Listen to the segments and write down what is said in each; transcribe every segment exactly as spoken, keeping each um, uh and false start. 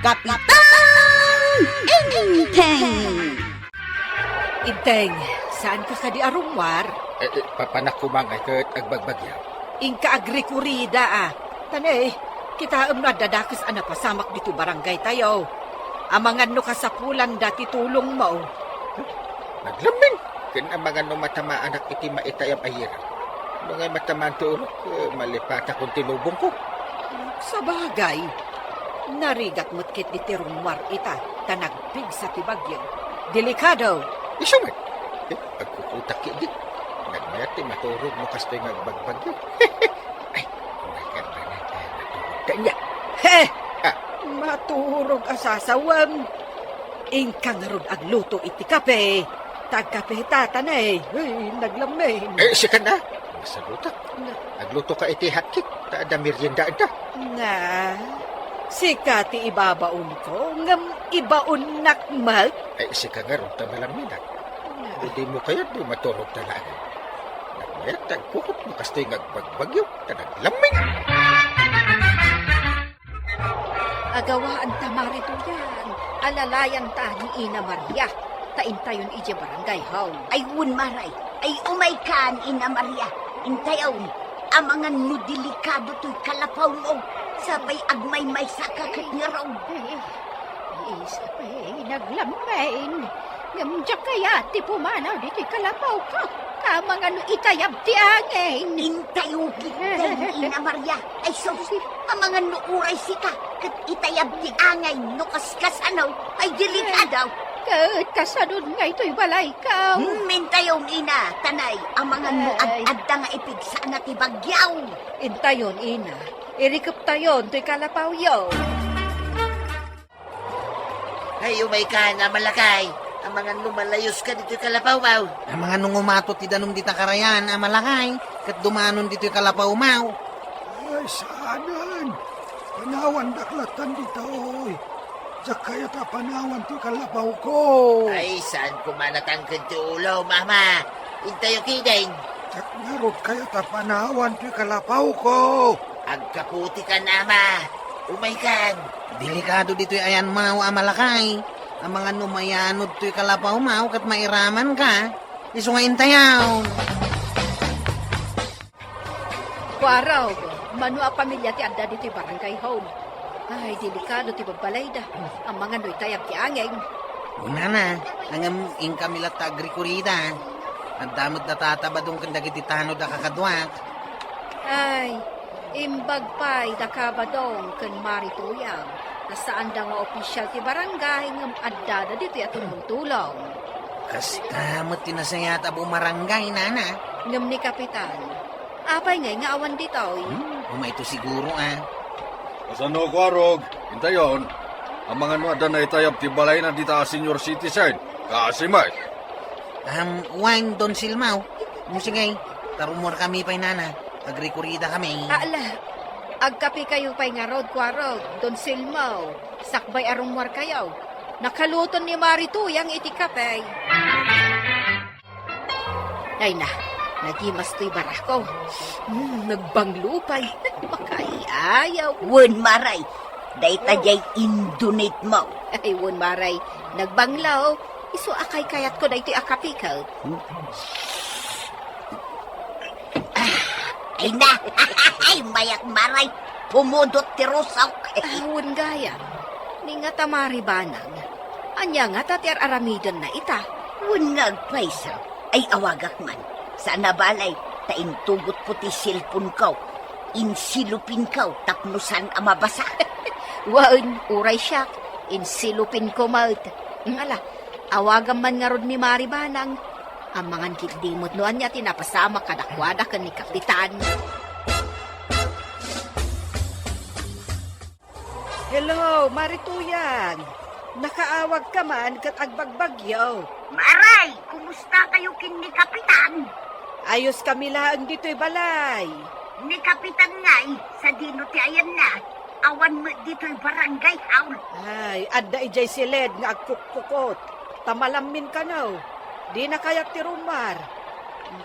Kapitan Enteng! Enteng, saanka kadi a rummuar? Eh, eh, papanak koma ngay ket agbagbagyo. Inka agrikurida a. Tan, eh, kitaem no adda dakes a napasamak ditoy barangaytayo. Amangan no kasapulanda ti tulongmo. Naglamming, ken amangan no matamaanak iti maitayab a yirang. No ngay matamaan ti ulok, eh, malipatakon ti lubongko. Sabagay, narigat met ketdi ti rummuar ita, ta nagpigsa ti bagyo. Delikado! Isu met! Eh, agkukutak ketdi. Nagmayat ti maturog no kastoy nga agbagbagyo. Ay, nagkadbanan tayo maturog kanya. He! Ah. Maturog a sasawem. Inka ngarud agluto iti kape. Tagkape ta, Tanay. Uy, naglamming. Eh, sika na. Masalutak. Na. Agluto ka iti hotcake. Ta adda merienda ita. Na, sika ti ibabaonko, ngem ibaonnak met. Eh, sika ngarud ta malamminak. Na. No dimo kayat, di maturog ta laeng. Nagmayat, tagkukot, no kastoy nga agbagbagyo, ta naglamming. Agawaan ta, Mari Tuyang, alalayanta ni Ina Maria, ta intayon idiay barangay hall. Ay, wen, Maray. Ay, umaykan, Ina Maria. Intayon, amangan no delikado toy kalapawmo. Sapay agmaymaysa ka ket ngarud. Ay, ay, ay, sapay, naglamming. Ngem diak kayat ti pumanaw ditoy kalapawko. Amangan no itayab ti angin. Intayo ketdi, Ina Maria. Ay, sus, amangan no uray sika, ket itayab ti angin no kaskasano, ay delikado. Ket kasanon nga itoy balayko? Hmm, intayon, Ina, Tanay, amangan no Ay. ad-adda nga ipigsana ti bagyo. Intayon, Ina, irikeptayon toy kalapawyo. Ay, umaykan, Ama Lakay. Amangan no malayuska ditoy kalapawmaw. Amangan no umato ti danum dita karayan, Ama Lakay, ket dumanon ditoy kalapawmaw. Ay, saanen. Panawandak lattan ditoy. Diak kayat a panawan ti kalapawko. Ay, saan koma natangken ti ulom, Ama. Intayo ketdin. Diak ngarud kayat a panawan ti kalapawko. Agkaputi kan, Ama. Umaykan. Delikado ditoy ayanmaw, Ama Lakay. Amangan no mayanod toy kalapawmaw ket mairamanka. Isu nga intayaw. Kuarog, mano a pamilia ti adda ditoy barangay hall? Ay, delikado ti babbalayda. Amangan no itayab ti angin. Unana, ngem inkami latta agrikurida. Adda met data Badong ken dagiti tanod a kakaduak. Ay, imbag pay daka Badong ken Mari Tuyang, ta saanda nga opisyal ti barangay ngem addada ditoy a tumultulong. Kasta met ti nasayaat a bumarangay, nana. Ngem ni Kapitan, apay ngay nga awan ditoy? Hmm, umayto siguro, a. Kasano, Kuarog? Intayon. Amangan no adda naitayab ti balayna dita a senior citizen. Kaasi met. Am, wen, Don Silmaw. Mo sige, tarumor kami pay, nana. Agrikuridakami. Ala, agkapikayo pay ngarud, Kuarog, Don Silmaw. Sakbay a rummuarkayo. Nakaluton ni Mari Tuyang iti kape. Ay na, nagimas toy barako. Hmm, nagbanglo pay. Makaiayaw. Wen, Maray, dayta jay indunit mo. Ay, wen, Maray, nagbanglo. Isu a kaykayatko daytoy a kape ket. Ay na, ay, mayak, Maray, pumudot ti rusok. Ah, wen gayam. Ni nga ta Mari Banang. Ania ngata ti ar-aramidenna ita? Wen nga agpayso, ay awagak man. Saan a balay, ta intugotko ti cellphone-ko. Insilupinko tapno saan a mabasa. Wen, uray siak, insilupinko met. Ala, awagam man ngarud ni Mari Banang. Amangan ketdi met no ania ti napasamak kadakuada ken ni Kapitan. Hello, Mari Tuyang. Nakaawagka man ket agbagbagyo. Maray, kumustakayo ken ni Kapitan? Ayoskami laeng ditoy balay. Ni Kapitan ngay, sadino ti ayanna? Awan met ditoy barangay hall. Ay, adda idiay siled nga agkukkukot. Ta malammin kano. Dina kayat ti rummuar.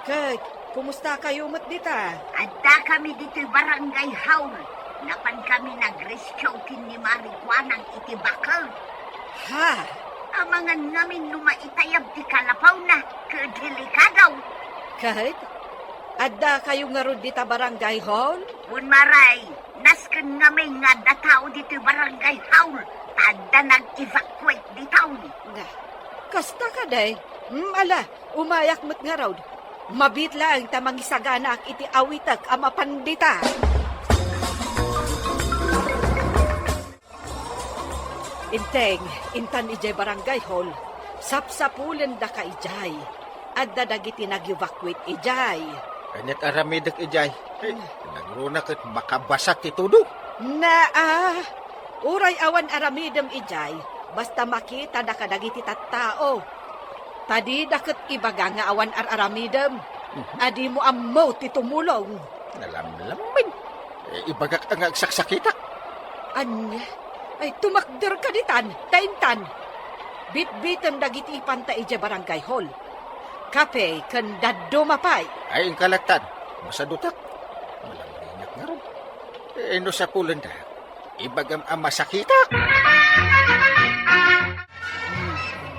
Ket, kumustakayo met dita? Addakami ditoy barangay hall. Napan kami nagrescue ken ni Mari Kuanang iti baket. Ha? Amangan ngamin no maitayab ti kalapawna ket delikado. Ket adda kayo ngarud dita barangay hall? Wen, Mare, nasken ngamin nga adda tao ditoy barangay hall, ta adda nag-evacuate ditoy. Nga, kasta kadi? Hmm, ala, umayak met ngarud. Mabiit laeng ta mangisaganaak iti awitek a mapan dita. Inteng, intan idiay barangay hall, sapsapulendaka idiay. Adda dagiti nag-evacuate idiay. Aniat aramidek idiay? Ay, nangruna ket makabasa ti tudo. Naa, uray awan aramidem idiay, basta makitadaka dagiti tattao. Ta dida ket ibaga nga awan ar-aramidem. Mhm. A dimo ammo ti tumulong. Nalamlamin. Eh, ibagak nga agsaksakitak. Ania? Ay, tumakder ka ditan, ta intan. Bitbitem dagiti ipanta idiay barangay hall. Kape ken dadduma pay. Ay, inka lattan. Masadutak. Malaminak ngarud. Eh, no sapulenda, ibagam a masakitak.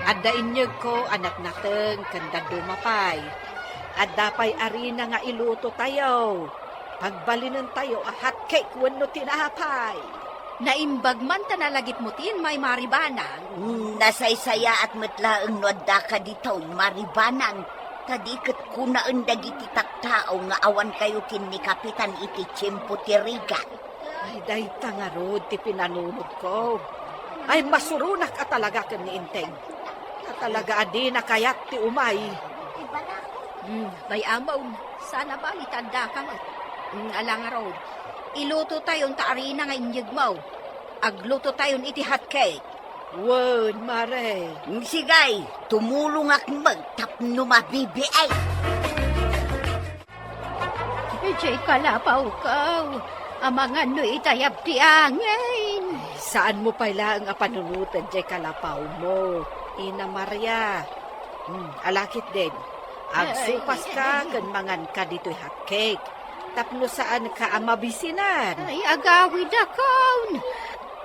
Adda inyegko a natnateng ken dadduma pay. Adda pay arina nga ilutotayo. Pagbalinentayo a hotcake wenno tinapay. Naimbag man ta nalagipmo ti immay, Mari Banang. Nasaysayaat met laeng no addaka ditoy, Mari Banang. Ta di ket kunaen dagiti tattao nga awankayo ken ni Kapitan iti tiempo ti rigat. Ay, dayta ngarud ti pinanunotko. Ay, masuronak a talaga ken ni Inteng. A talaga a dina kayat ti umay. Hmm, bay-amon, sana bali ta addaka met. Hmm, ala ngarud, ilutotayon ta arina nga inyegmo. Aglutotayon iti hotcake. Wen, Mare. Sigay, tumulongak met tapno mabibiay. Idiay kalapawko, amangan no itayab ti angin. Saanmo pay laeng a panunoten diay kalapawmo, Ina Maria. Hmm, ala ketdin. Agsupaska ken manganka ditoy hotcake tapno saanka a mabisinan. Ay, agawidakon.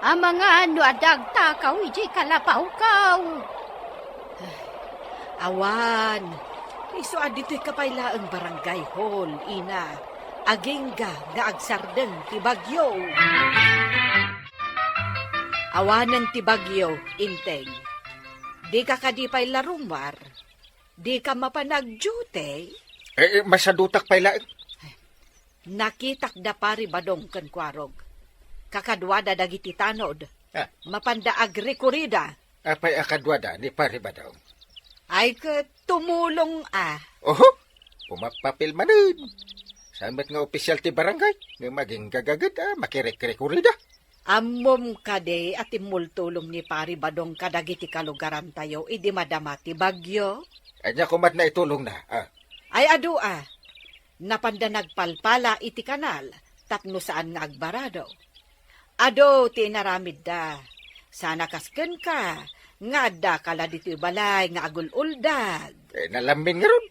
Amangan no adda agtakaw idiay kalapawko. Awan. Isu a ditoyka pay laeng barangay hall, Ina. Agingga nga agsardeng ti bagyo. Awanen ti bagyo, Inteng. Dika kadi pay la rummuar? Dika mapan agdiute? Eh, eh, masadutak pay laeng. Nakitak da Pari Badong ken Kuarog. Kakaduada dagiti tanod. Ah. Mapanda agrikurida. Apay a kaduada ni Pari Badong? Ay ket tumulong a. Oho, pumapapil manen. Saan met nga opisyal ti barangay, ngem agingga gaged a makirikrikurida. Ammom kadi a timmultulong ni Pari Badong kadagiti kalugarantayo idi madama ti bagyo? Ania koma ti naitulongna, a? Ay adu a, napanda nagpalpala iti kanal tapno saan nga agbarado. Adu ti inaramidda. Sana kas kenka nga addaka la ditoy balay nga agul-uldag. Eh, nalamin ngarud.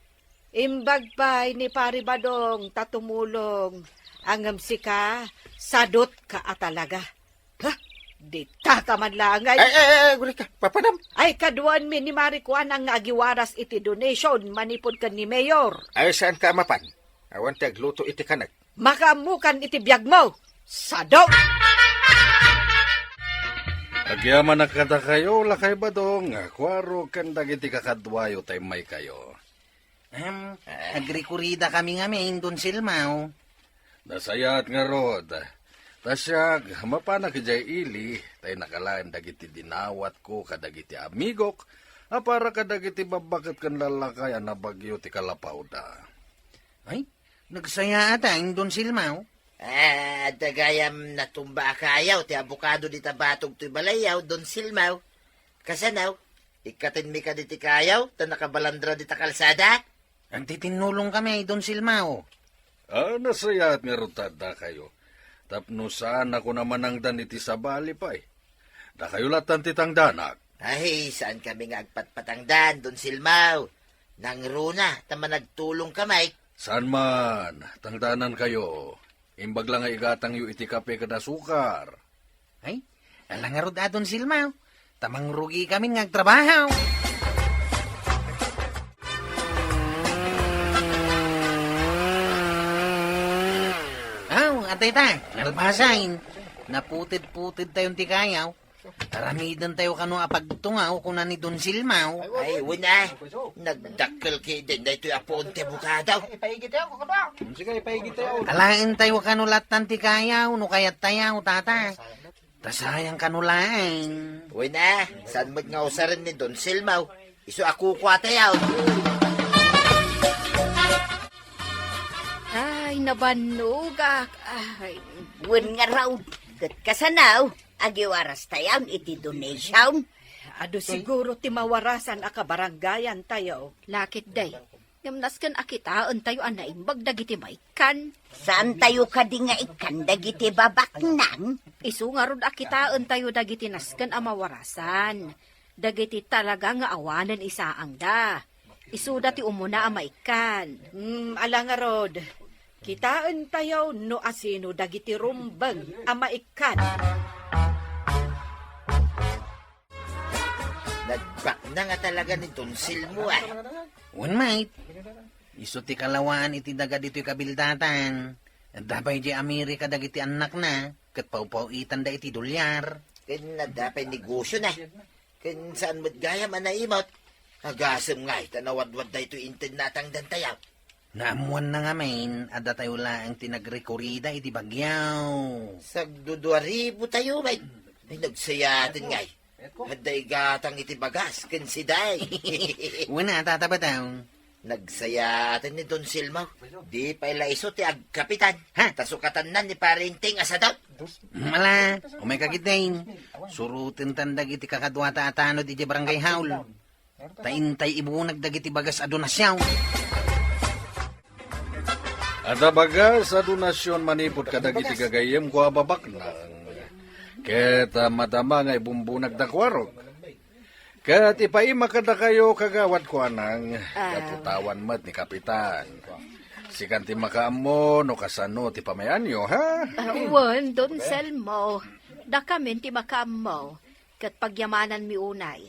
Imbag pay ni Pari Badong ta tumulong. Ngem sika, sadutka a talaga. Ha? Dita ka man laeng ay. Ay, ay, ay, agurika, papanam. Ay, kaduaenmi ni Mari Kuanang nga agiwaras iti donation manipud ken ni Mayor. Ay, saanka a mapan? Awan ti agluto iti kanek. Makaammokan iti biagmo. Sado! Agyamanak kadakayo, Lakay Badong, Kuarog, ken dagiti kakaduayo ta immaykayo. Ahem, ah, agrikurida kami ngamin, Don Silmao. Nasayaat ngarud. Ta siak, mapanak idiay ili, ta inakalaen dagiti dinawatko kadagiti amigok a para kadagiti babbaket ken lallakay a nabagyo ti kalapawda. Ay, nagsayaat a, Don Silmao. Ah, adda gayam natumba a kayaw ti abokado dita batog toy balayyo, Don Silmao. Kasano? Ikkatenmi kadi ti kayaw ta nakabalandra dita kalsada? Anti tinnulongkami, Don Silmao. Ah, nasayaat ngarud ta addakayo. Tapno saan a kuna manangdan iti sabali pay. Dakayo lattan ti tangdanak. Ay, saankami nga agpatpatangdan, Don Silmao. Nangruna ta managtulongkami. Saan man, tangdanankayo. Imbag la nga igatangyo iti kape ken asukar. Ay, ala ngarud a, Don Silmaw. Ta mangrugikamin nga agtrabaho. Aw, atay ta, nalpasan. Naputed-puted tayon ti kayaw. Aramiden tayo kano a pagtungaw, kuna ni Don Silmaw. Ay, wen a. Nagdakkel ketdin daytoy a puon ti abogado. Sige, ipaigit tayo. Alaen tayo kano lattan ti kayaw, no kayat tayo, tata. Ta sayang kano laeng. Wen a, saan met nga usaren ni Don Silmaw? Isu a kukua tayo. Ay, nabannogak. Ay. Wen ngarud, ket kasano, agiwaras tayon iti donation? Adu siguro ti mawarasan a kabarangayan tayo. Lakit day. Ngem nasken a kitaen tayo a naimbag dagiti maikkan. Saan tayo kadi nga ikkan dagiti babaknang? Isu ngarud a kitaen tayo dagiti nasken a mawarasan. Dagiti talaga nga awanen isaangda. Isuda ti umuna a maikkan. Hmm, ala ngarud. Kitaen tayo no asino dagiti rumbeng a maikkan. Nagbaknang a talaga ni Don Silmo, a. Wen, mate. Isu ti kalawaan iti daga ditoy kabildatan. Adda pay idiay Amerika dagiti annakna, ket pawpaw-itanda iti dolyar. Ken adda pay negosiona. Ken saan met gayam a naimut. Agasem ngay ta nawadwad daytoy inted natangdantayo. Naammoanna ngamin a datayo laeng ti nagrekurida iti bagyo. Sagdudua ribu tayo, met. Ay, nagsayaten ngay. Adda igatang iti bagas ken siday. Wen a, Tata Batang. Nagsayaten ni Don Silmo. Di pay la isu ti agkapitan. Ha? Ta sukatanna ni Pare Enteng a sadot. Mala, umay ka ketdin. Surotentan dagiti kakaduata a tanod idiay barangay hall. Ta intay ibunag dagiti bagas a donasyon. Adda bagas a donasyon manipud kadagiti gagayyemko a babaknang. Ket, ah, madama nga ibumbunagda kuarog. Ket ipaima kadakayo, Kagawad Kuanang, Ah. Kaputawan met ni Kapitan. Sikan ti makaammo no kasano ti pamayanyo, ha? Ah, wen, Don Selmo. Dakamin ti makaammo. Ket pagyamananmi unay.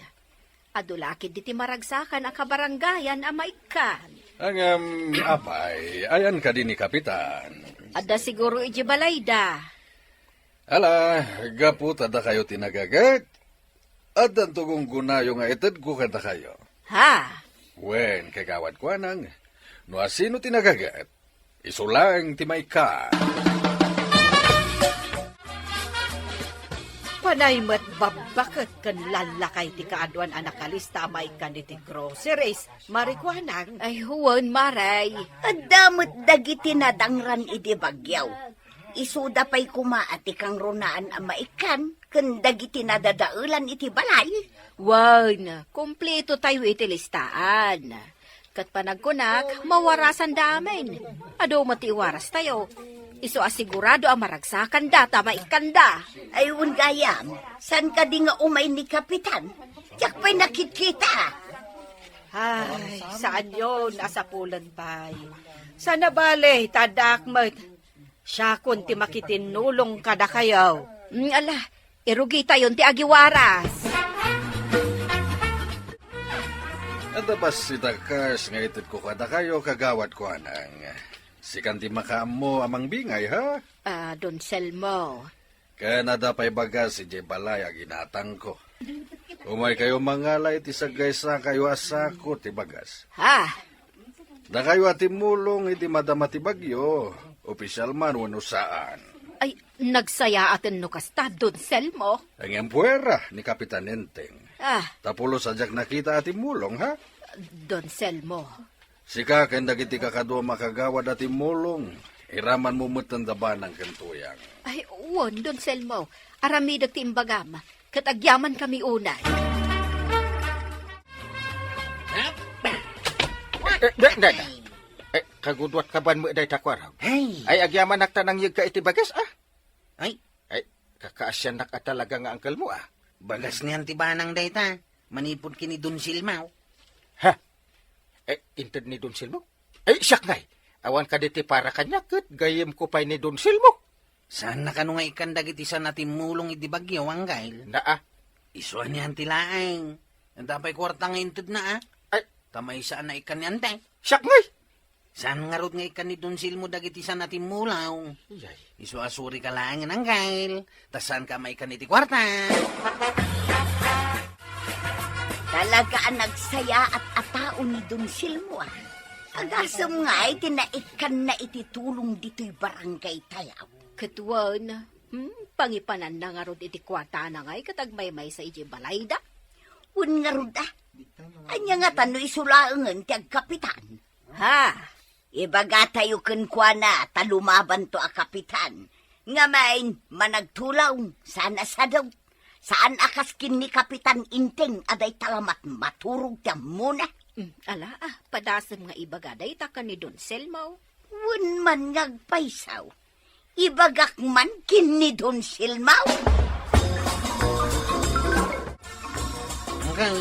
Adu la ketdi ti maragsakan a kabarangayan a maikkan. Ngem, apay, ayan kadi ni Kapitan? Adda siguro idiay balayda. Ala, gapu ta dakayo ti nagaget, addanto gunggonayo nga itedko kadakayo. Ha? Wen, Kagawad Kuanang, no asino ti nagaget, isu laeng ti maikkan. Panay met babbaket ken lallakay ti kaaduan a nakalista a maikkan iti groceries, Mari Kuanang. Ay, wen, Mari. Adda met dagiti nadangran idi bagyo. Isuda pay koma a ti kangrunaan a maikkan ken dagiti nadadaelan iti balay. Wen, kumpleto tayo iti listaan. Ket panagkunak, mawarasanda amin. Adu met ti iwarastayo. Isu a sigurado a maragsakanda ta maikkanda. Ay, wen gayam, saan kadi nga umay ni Kapitan? Diak pay nakitkita. Ay, saanyon a sapulen pay. Saan a bale, ta addaak met. Siakon ti makitinnulong kadakayo. Mm, ala, irugitayon ti agiwaras. Adda bassit a cash nga itedko kadakayo, Kagawad Kuanang. Sikan ti makaammo a mangbingay, ha? Ah, Don Selmo. Ken adda pay bagas idiay balay a ginatangko. Umaykayo mangala iti saggaysakayo a sako ti bagas. Ha? Dakayo a timmulong idi madama ti bagyo, opisyal man wenno saan. Ay, nagsayaaten no kasta, Don Selmo. Ngem puera ni Kapitan Enteng. Ah. Ta pulos a diak nakita a timmulong, ha? Don Selmo. Sika ken dagiti kakaduam a kagawad a timmulong, iramanmo met ti banang ken tuyang. Ay, wen, Don Selmo. Aramidek ti imbagam. Ket agyamankami unay. Eh, da, da, da. Eh, kaguduat ka ban met dayta kuarog? Ay. Ay, agyamanak ta nangyegka iti bagas, ah. Ay. Ay, kakaasiannak a talaga nga angkelmo, ah. Bagas niyan ti banang dayta, manipud ken ni Don Silmaw. Ha? Eh, inted ni Don Silmaw? Eh, siak ngay. Awan kadi ti para kaniak ket gayyemko pay ni Don Silmo. Saanna kano nga ikkan dagiti saan a timmulong idi bagyo, Anggail? Naa. Isu anian ti laeng. Anta pay kuarta nga intedna, a? Ay. Ta maysa a naikkan ni Anteng. Siak ngay! Saan ngarud nga ikkan ni Don Silmo dagiti saan a timmulong? Iyay. Isu a surika laengen, Anggail. Ta saanka a maikkan iti kuarta. Talaga a nagsayaat a tao ni Don Silmo, a. Agasem ngay ti naikkanna iti tulong ditoy barangay tayo. Ket wen, hmm, pangipananna ngarud iti kuartana ngay ket agmaymaysa idiay balayda. Wen ngarud, a. Ania ngata no isu laengen ti agkapitan? Ha? Ibagatayo kenkuana ta lumabanto a kapitan. Ngamin, managtulong, saan a sadot. Saan a kas ken ni Kapitan Inteng a dayta la mat-, maturog ti ammona. Mm, ala, a, padasem nga ibaga dayta ken ni Don Selmo. Wen man nga agpayso, ibagak man ken ni Don Selmo. Anggal,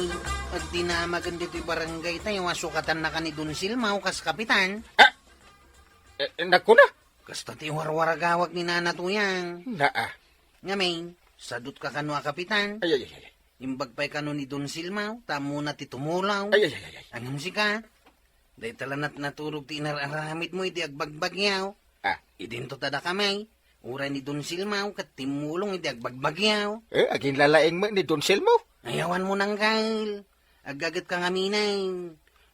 agdinamagen ditoy barangay tayo a sukatannaka ni Don Selmo kas kapitan. Ah! Eh, eh, nagkuna? Kasta ti warwaragawak ni Nana Tuyang. Naa. Ngamin, sadutka kano a kapitan. Ay, ay, ay, ay. Imbag pay kano ni Don Silmaw, ta ammona ti tumulaw. Ay, ay, ay, ay, ay. Ngem sika, dayta la mat-, naturog ti inar-aramidmo idi agbagbagyaw. Ah. Idinto ta dakami, uray ni Don Silmaw ket timmulong idi agbagbagyaw. Eh, aginlalaing met ni Don Silmaw? Ay, awan mo nanggal. Aggagetka ngamin.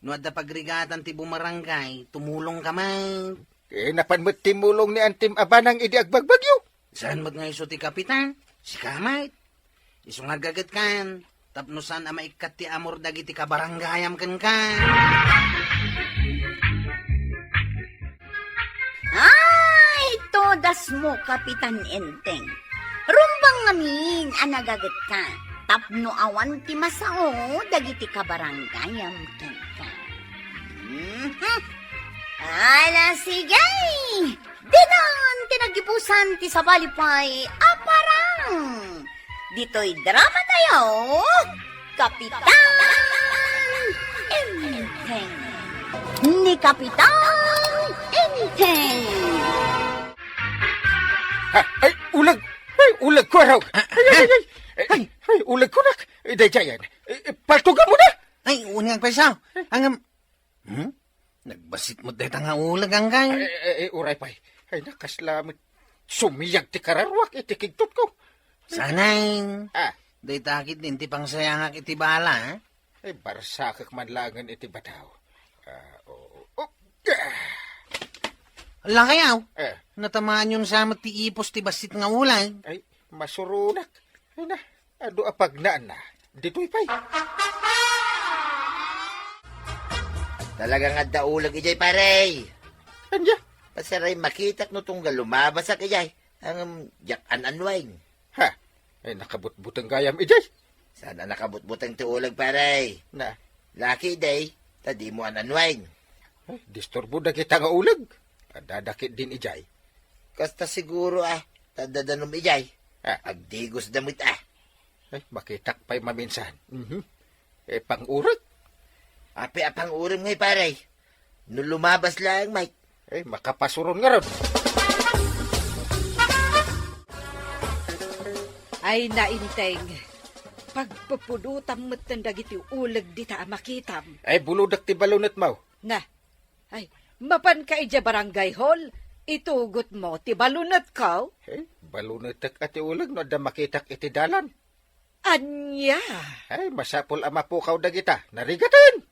No adda pagrigatan ti bumarangay, tumulongka met. Eh, napan met timmulong ni Antim a Banang idi agbagbagyo. Saan met nga isu ti kapitan? Sika met. Isu nga aggagetkan, tapno saan a maikkat ti amor dagiti kabarangayam kenka. Ay, todasmo, Kapitan Enteng. Rumbeng ngamin a nagagetka, tapno awan ti masao dagiti kabarangayam kenka. Mhm. Ala, sige! Dinan ti nagibusan ti sabali pay a parang. Ditoy drama tayo, Kapitan Enteng. Ni Kapitan Enteng. Ha, ay, ulag! Ay, ulag ko, araw! Ah, ay, ay, ah. Ay, ay, ay, ay, ulag ko, nak! Eh, daydiayen. Eh, eh, paltugan mo na! Ay, unang paisaw. Ang, um, hmm? Nagbassit mo dayta nga ulag, Angkay. Ay, ay, ay, uray pay. Ay, nakasla met sumiyag ti kararuak iti kigtot ko. Sanay. Ah. Dayta ketdin ti pangsayangak iti bala, eh? Eh, barsakek man laengen iti bataw. Ah, oo. Oh, ah. Ala kayaw? Eh. Natamaanyon sa met ti ipos ti bassit nga ulag. Ay, masuronak. Ay na, adu a pagnaanna. Ditoy pay. Talaga nga adda ulag idiay, pare. Ania? Pasaray makitak no tunggal lumabasak idiay. Ang, um, diak an-annuain. Ha? Ay, nakabutbuteng gayam idiay. Saan a nakabutbuteng ti ulag, pare? Na? Laki, day, ta di mo an-annuain. Eh, disturbo dagita nga ulag. Adda dakit din idiay. Kasta siguro, ah, ta adda danum idiay. Ah. Agdigos damit, ah. Eh, makitak pay maminsan. Mhm. Eh, pang-urek? Apay a pang-urem ngay, pare? No lumabas laeng, Mike. Eh, makapasuron ngarud. Ay, nainteng. Pagpupudotam metten dagiti uleg dita a makitam. Ay, bulodek ti balunetmo. Na. Ay, mapanka idiay barangay hall, itugotmo ti balunetko? Eh, balunetek a ti uleg no adda makitak iti dalan. Ania? Ay, masapul a mapukaw dagita. Narigaten!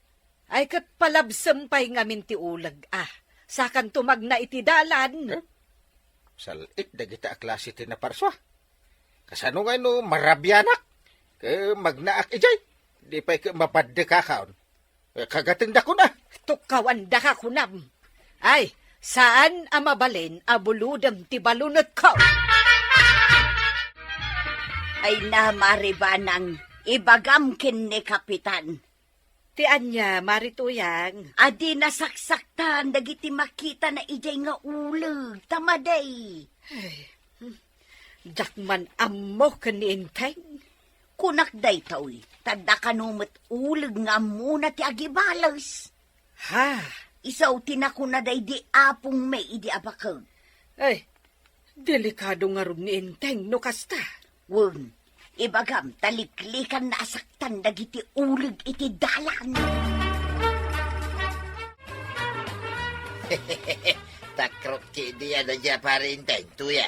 Ay, ket palabsem pay ngamin ti uleg, a. Sakanto magna iti dalan. Eh? Sal-it dagita a klase ti naparsua. Kasano nga no marabianak? Ket magnaak idiay. Di pay ket mabaddekakon. Eh, kagatendakon a. Tukkawandaka kunam. Ay, saan a mabalin a bulodem ti balunetko. Ay na, Mari Banang, ibagam ken ni Kapitan. Ti ania, Mari Tuyang? A di nasaksaktan dagiti makitana idiay nga uleg, ta madi. Ay, hmm. Diak man ammo ken ni Enteng. Kunak daytoy, ta adda kano met uleg nga ammona ti agibales. Ha? isu ti nakuna daydi apongmi idi abakek. Ay, delikado ngarud ni Enteng no kasta. Wen, ibagam ta liklikanna a saktan dagiti uleg iti dalan. Takrot ketdi a daydi a Pari Enteng, tuya.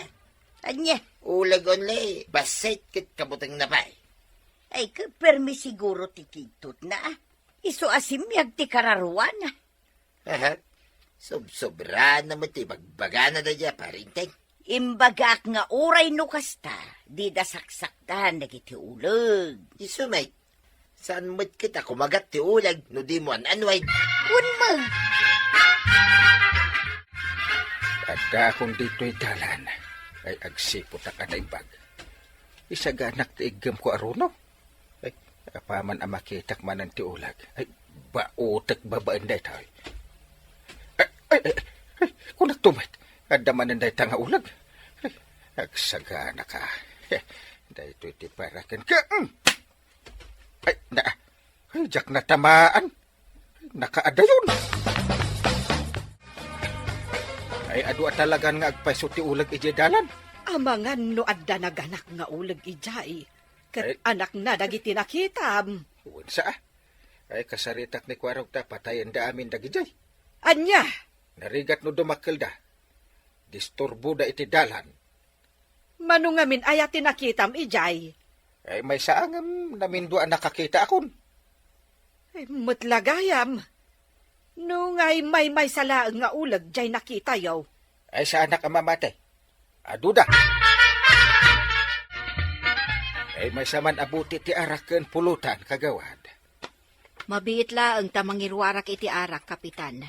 Ania? Uleg only, bassit ket kabutengna pay. Ay, ket permi siguro ti kidtotna, a. Isu a simiag ti kararuana. Aha. Sobsobrana met ti ibagbagana daydi a Pari Enteng. Imbagak nga uray no kasta, dida saksakdan dagiti uleg. Isu met, saan met ket a kumagat ti uleg no dimo an-annuay? Wen met. Addaakon ditoy dalan, ay agsiputak a naimbag. Isaganak ti iggem ko a runo. Ay, apaman a makitak manen ti uleg. Ay, baotek babaen daytoy. Ay, ay, ay, ay, kunakto met, adda manen dayta nga uleg. Ay, agsagana ka. Daytoy ti paraken ka. Mm. Ay, na, ay, diak natamaan. Nakaadayon. Ay, adu a talagan nga agpayso ti uleg idiay dalan. Amangan no adda naganak nga uleg idiay. Ket Ay. anakna dagiti nakitam. Wen sa, a. Ay, kasaritak ni Kuarog ta patayenda amin dagidiay. Ania? Narigat no dumakkelda. Disturboda iti dalan. Mano ngamin aya ti nakitam idiay? Ay, maysa a ngem namindua a nakakitaakon. Ay, met la gayam. No ngay maymaysa laeng nga uleg diay nakitayo. Ay, saanak a mamati. Aduda. Ay, maysa man a buti ti arak ken pulutan, kagawad. Mabiit laeng ta mangiruarak iti arak, Kapitan.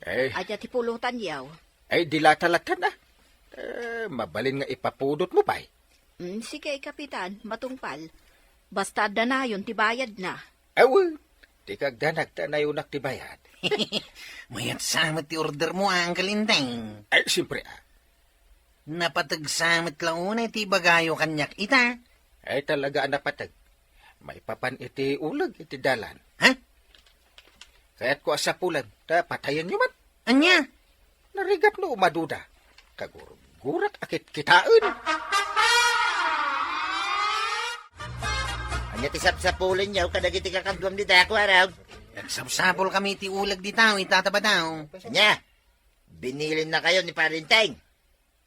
Ay. Ania ti pulutanyo? Ay, di la ta lattan, a. Eh, mabalin nga ipapudotmo pay. Mm, sige, Kapitan, matungpal. Basta adda nayon ti bayadna. Aw, ti kagdanag ta nayonak ti bayad. Mayat sa met ti ordermo, Uncle Enteng. Ay, siyempre, a. Napateg sa met la unay ti ibagayo kaniak ita. Ay, talaga a napateg. Maipapan iti uleg iti dalan. Ha? Kayatko a sapulen, ta patayenyo man. Ania? Narigat no umaduda. Kagurgurak a kitkitaen. Ania ti sapsapulenyo kadagiti kakaduam dita, Kuarog? Nagsapsapulkami iti uleg dita, ita, Tata Badong. Ania? Binilinnakayo ni Pari Enteng?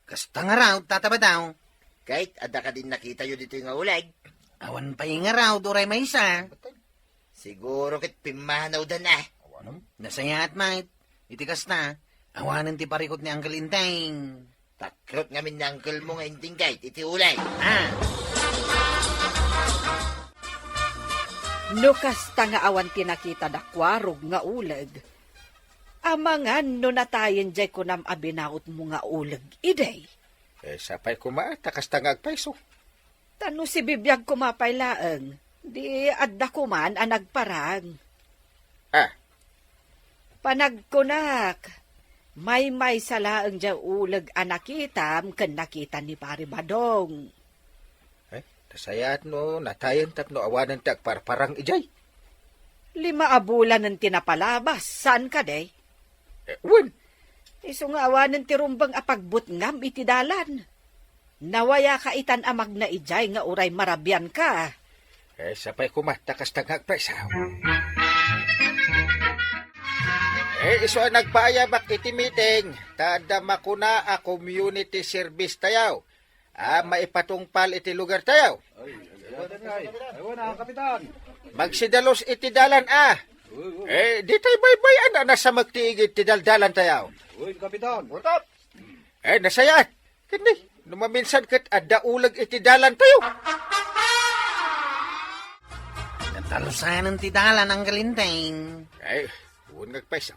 Kasta ngarud, Tata Badong. Ket adda kadin nakitayo ditoy nga uleg? Awan pay ngarud, uray maysa. Siguro ket pimmanawdan a. Nasayaat met. Iti kasta, awanen ti parikut ni Uncle Enteng. Takrot ngamin ni uncle mo nga Enteng ket iti uleg. Ah. No kasta nga awan ti nakita da Kuarog nga uleg, amangan no natayen diay kunam a binautmo nga uleg idi? Eh, sapay koma, ta kasta nga agpayso. Ta no sibibiag koma pay laeng, di adda koman a nagparang. Ah. Panagkunak, maymaysa laeng diay uleg a nakitam ken nakita ni Pari Badong. Eh, nasayaat no natayen tapno awanen ti agparparang idiay. Lima a bulanen ti napalabas, saan kadi? Eh, wen. Isu nga awanen ti rumbeng a pagbutngam iti dalan. Nawayaka itan a magna idiay nga uray marabianka. Eh, sapay koma, ta kasta nga agpayso. Eh, isu a nagpaayabak iti meeting, ta adda makuna a community service tayo. Ah, maipatungpal iti lugar tayo. Ay, ay, ay, ay, ay, ay, Kapitan. Magsidalus iti dalan, ah. Uy, uy. Eh, di tayo baybay-an a nasamek ti igid ti daldalan tayo. Uy, Kapitan. What's up? Eh, nasayaat. Ket ni, no maminsan ket adda uleg iti dalan tayo. Natalusanen ti dalan, Uncle Enteng. Ay, wen nga agpayso.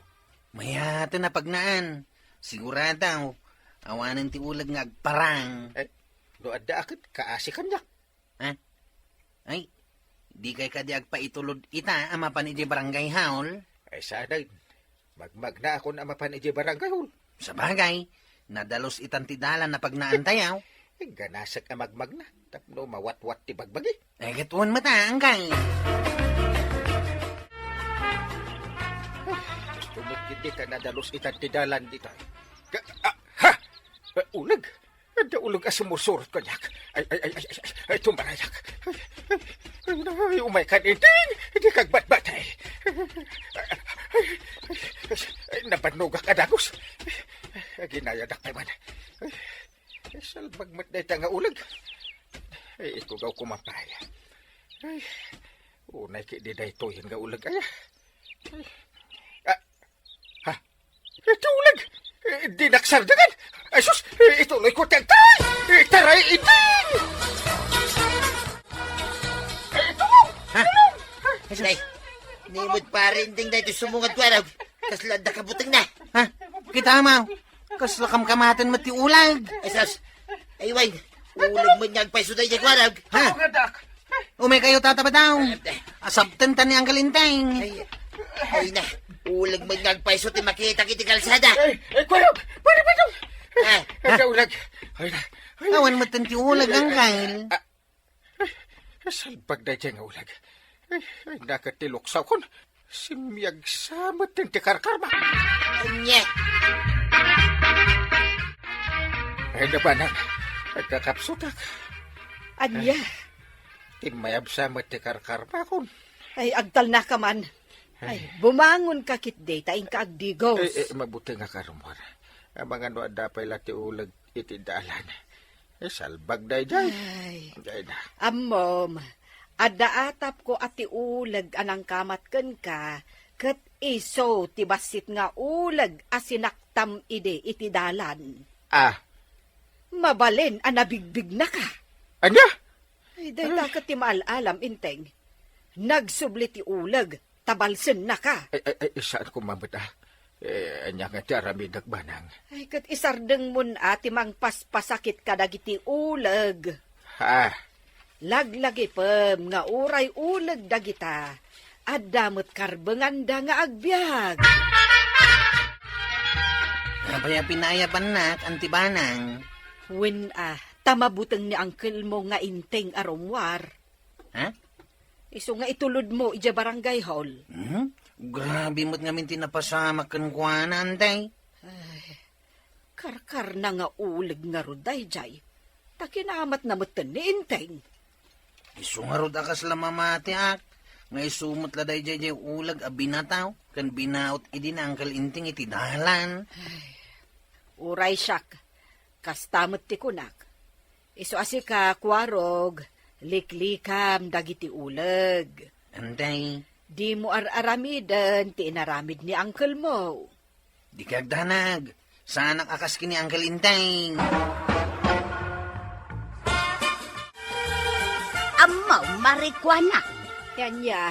Mayaten a pagnaan. Sigurado, awanen ti uleg nga agparang. Eh, no adda a ket, kaasi kaniak. Ha? Ay, di kay kadi agpaitulod ita a mapan idiay barangay hall? Ay, saan a, magmagnaakon a mapan idiay barangay hall. Sabagay, nadalus itan ti dalan a pagnaan tayo. Eh, ganasek a magmagna, tapno mawatwat ti bagbagi. Eh, ket wen met a, Uncle. Ay, Diyos ko, Dita nadalus itan ti dalan dita. Ka-, ah, ha! Ah, uleg. Adda uleg a sumursurot kaniak. Ay, ay, ay, ay, ay, ay, tumarayak. Ay, ay, ay, ay, umay kan inting. Di kagbatbatay. Ay, ay, ay, nabannogak a dagus. Ay, ginayadak pay man. Ay, ay, salbag met dayta nga uleg. Ay, ikugaw kumampay. Ay, unay ki di daytoyen nga uleg, aya. Ay, ah, Ha? Iti uleg! Eh, di naksardengan! Ay, sus! Eh, ituloy ko ti agtaray! Eh, taray, Inting! Eh, tulong! Ha? Tulong! Ay, sus! Nay, ni met pare Inting daytoy sumungad kuarog. Kasla adda kabutengna. Ha? Kita mo? Kasla kamkamaten met ti uleg. Ay, sus! Ay, wen! Uleg met nga agpayso daydiay kuarog. Ha? Tulong, anak! Umay kayo, Tata Badong. Asapten ta ni Uncle Inting. Ay, ay na, uleg met nga agpayso ti makitak iti kalsada. Ay, ay, kuarog! Pare, pare! Ah, ah. Ay, uleg. Ay, na. Ay, awan met ti uleg, Uncle. Ah, ay, salbag daydiay nga uleg. Ay, ay, naket ti luksawkon. Simmiagsa met ti karkarma. Ania? Ay, nabanag. Nagkakapsutak. Ania? Ay, timmayabsa met ti karkarmakon. Ay, agtalnaka man. Ay, ay, bumangonka ketdi ta inka agdigos. Ay, ay, mabutengak a rummuar. Amangan no adda pay la ti uleg iti dalan. Eh, salbag daydiay. Ay. Dayda. Ammom, adda atapko a ti uleg a nangkamat kenka, ket isu ti bassit nga uleg a sinaktam idi iti dalan. Ah. Mabalin a nabigbignaka. Ania? Ay, dayta ket ti maal-alam, Inting. Nagsubli ti uleg, ta balsennaka. Ay, ay, ay, saan ko mammet, ah? Eh, ania nga ti aramidek, Banang? Ay, ket isardengmon a ti mangpaspasakit kadagiti uleg. Ha? Laglagipem nga uray uleg dagita, adda met karbenganda nga agbiag. Apay a pinaayabannak, Auntie Banang? Wen a, ta mabuteng ni uncle mo nga Inting a rummuar. Ha? Isu nga itulodmo idiay barangay hall. Hmm? Grabe met ngamin ti napasamak kenkuana, Antay. Ay, karkarna nga uleg ngarud daydiay. Ta kinamatna metten ni Inting. Isu ngarud a kasla mamatiak, nga isu met la daydiay diay uleg a binataw ken binaut idi ni Uncle Inting iti dalan. Ay, uray siak, kasta met ti kunak. Isu a sika, Kuarog, liklikam dagiti uleg. Antay. Dimo ar-aramiden ti inaramid ni uncle mo. Dika agdanag. Saanak a kas ken ni Uncle Inting. Ammo, marikuana. Ania?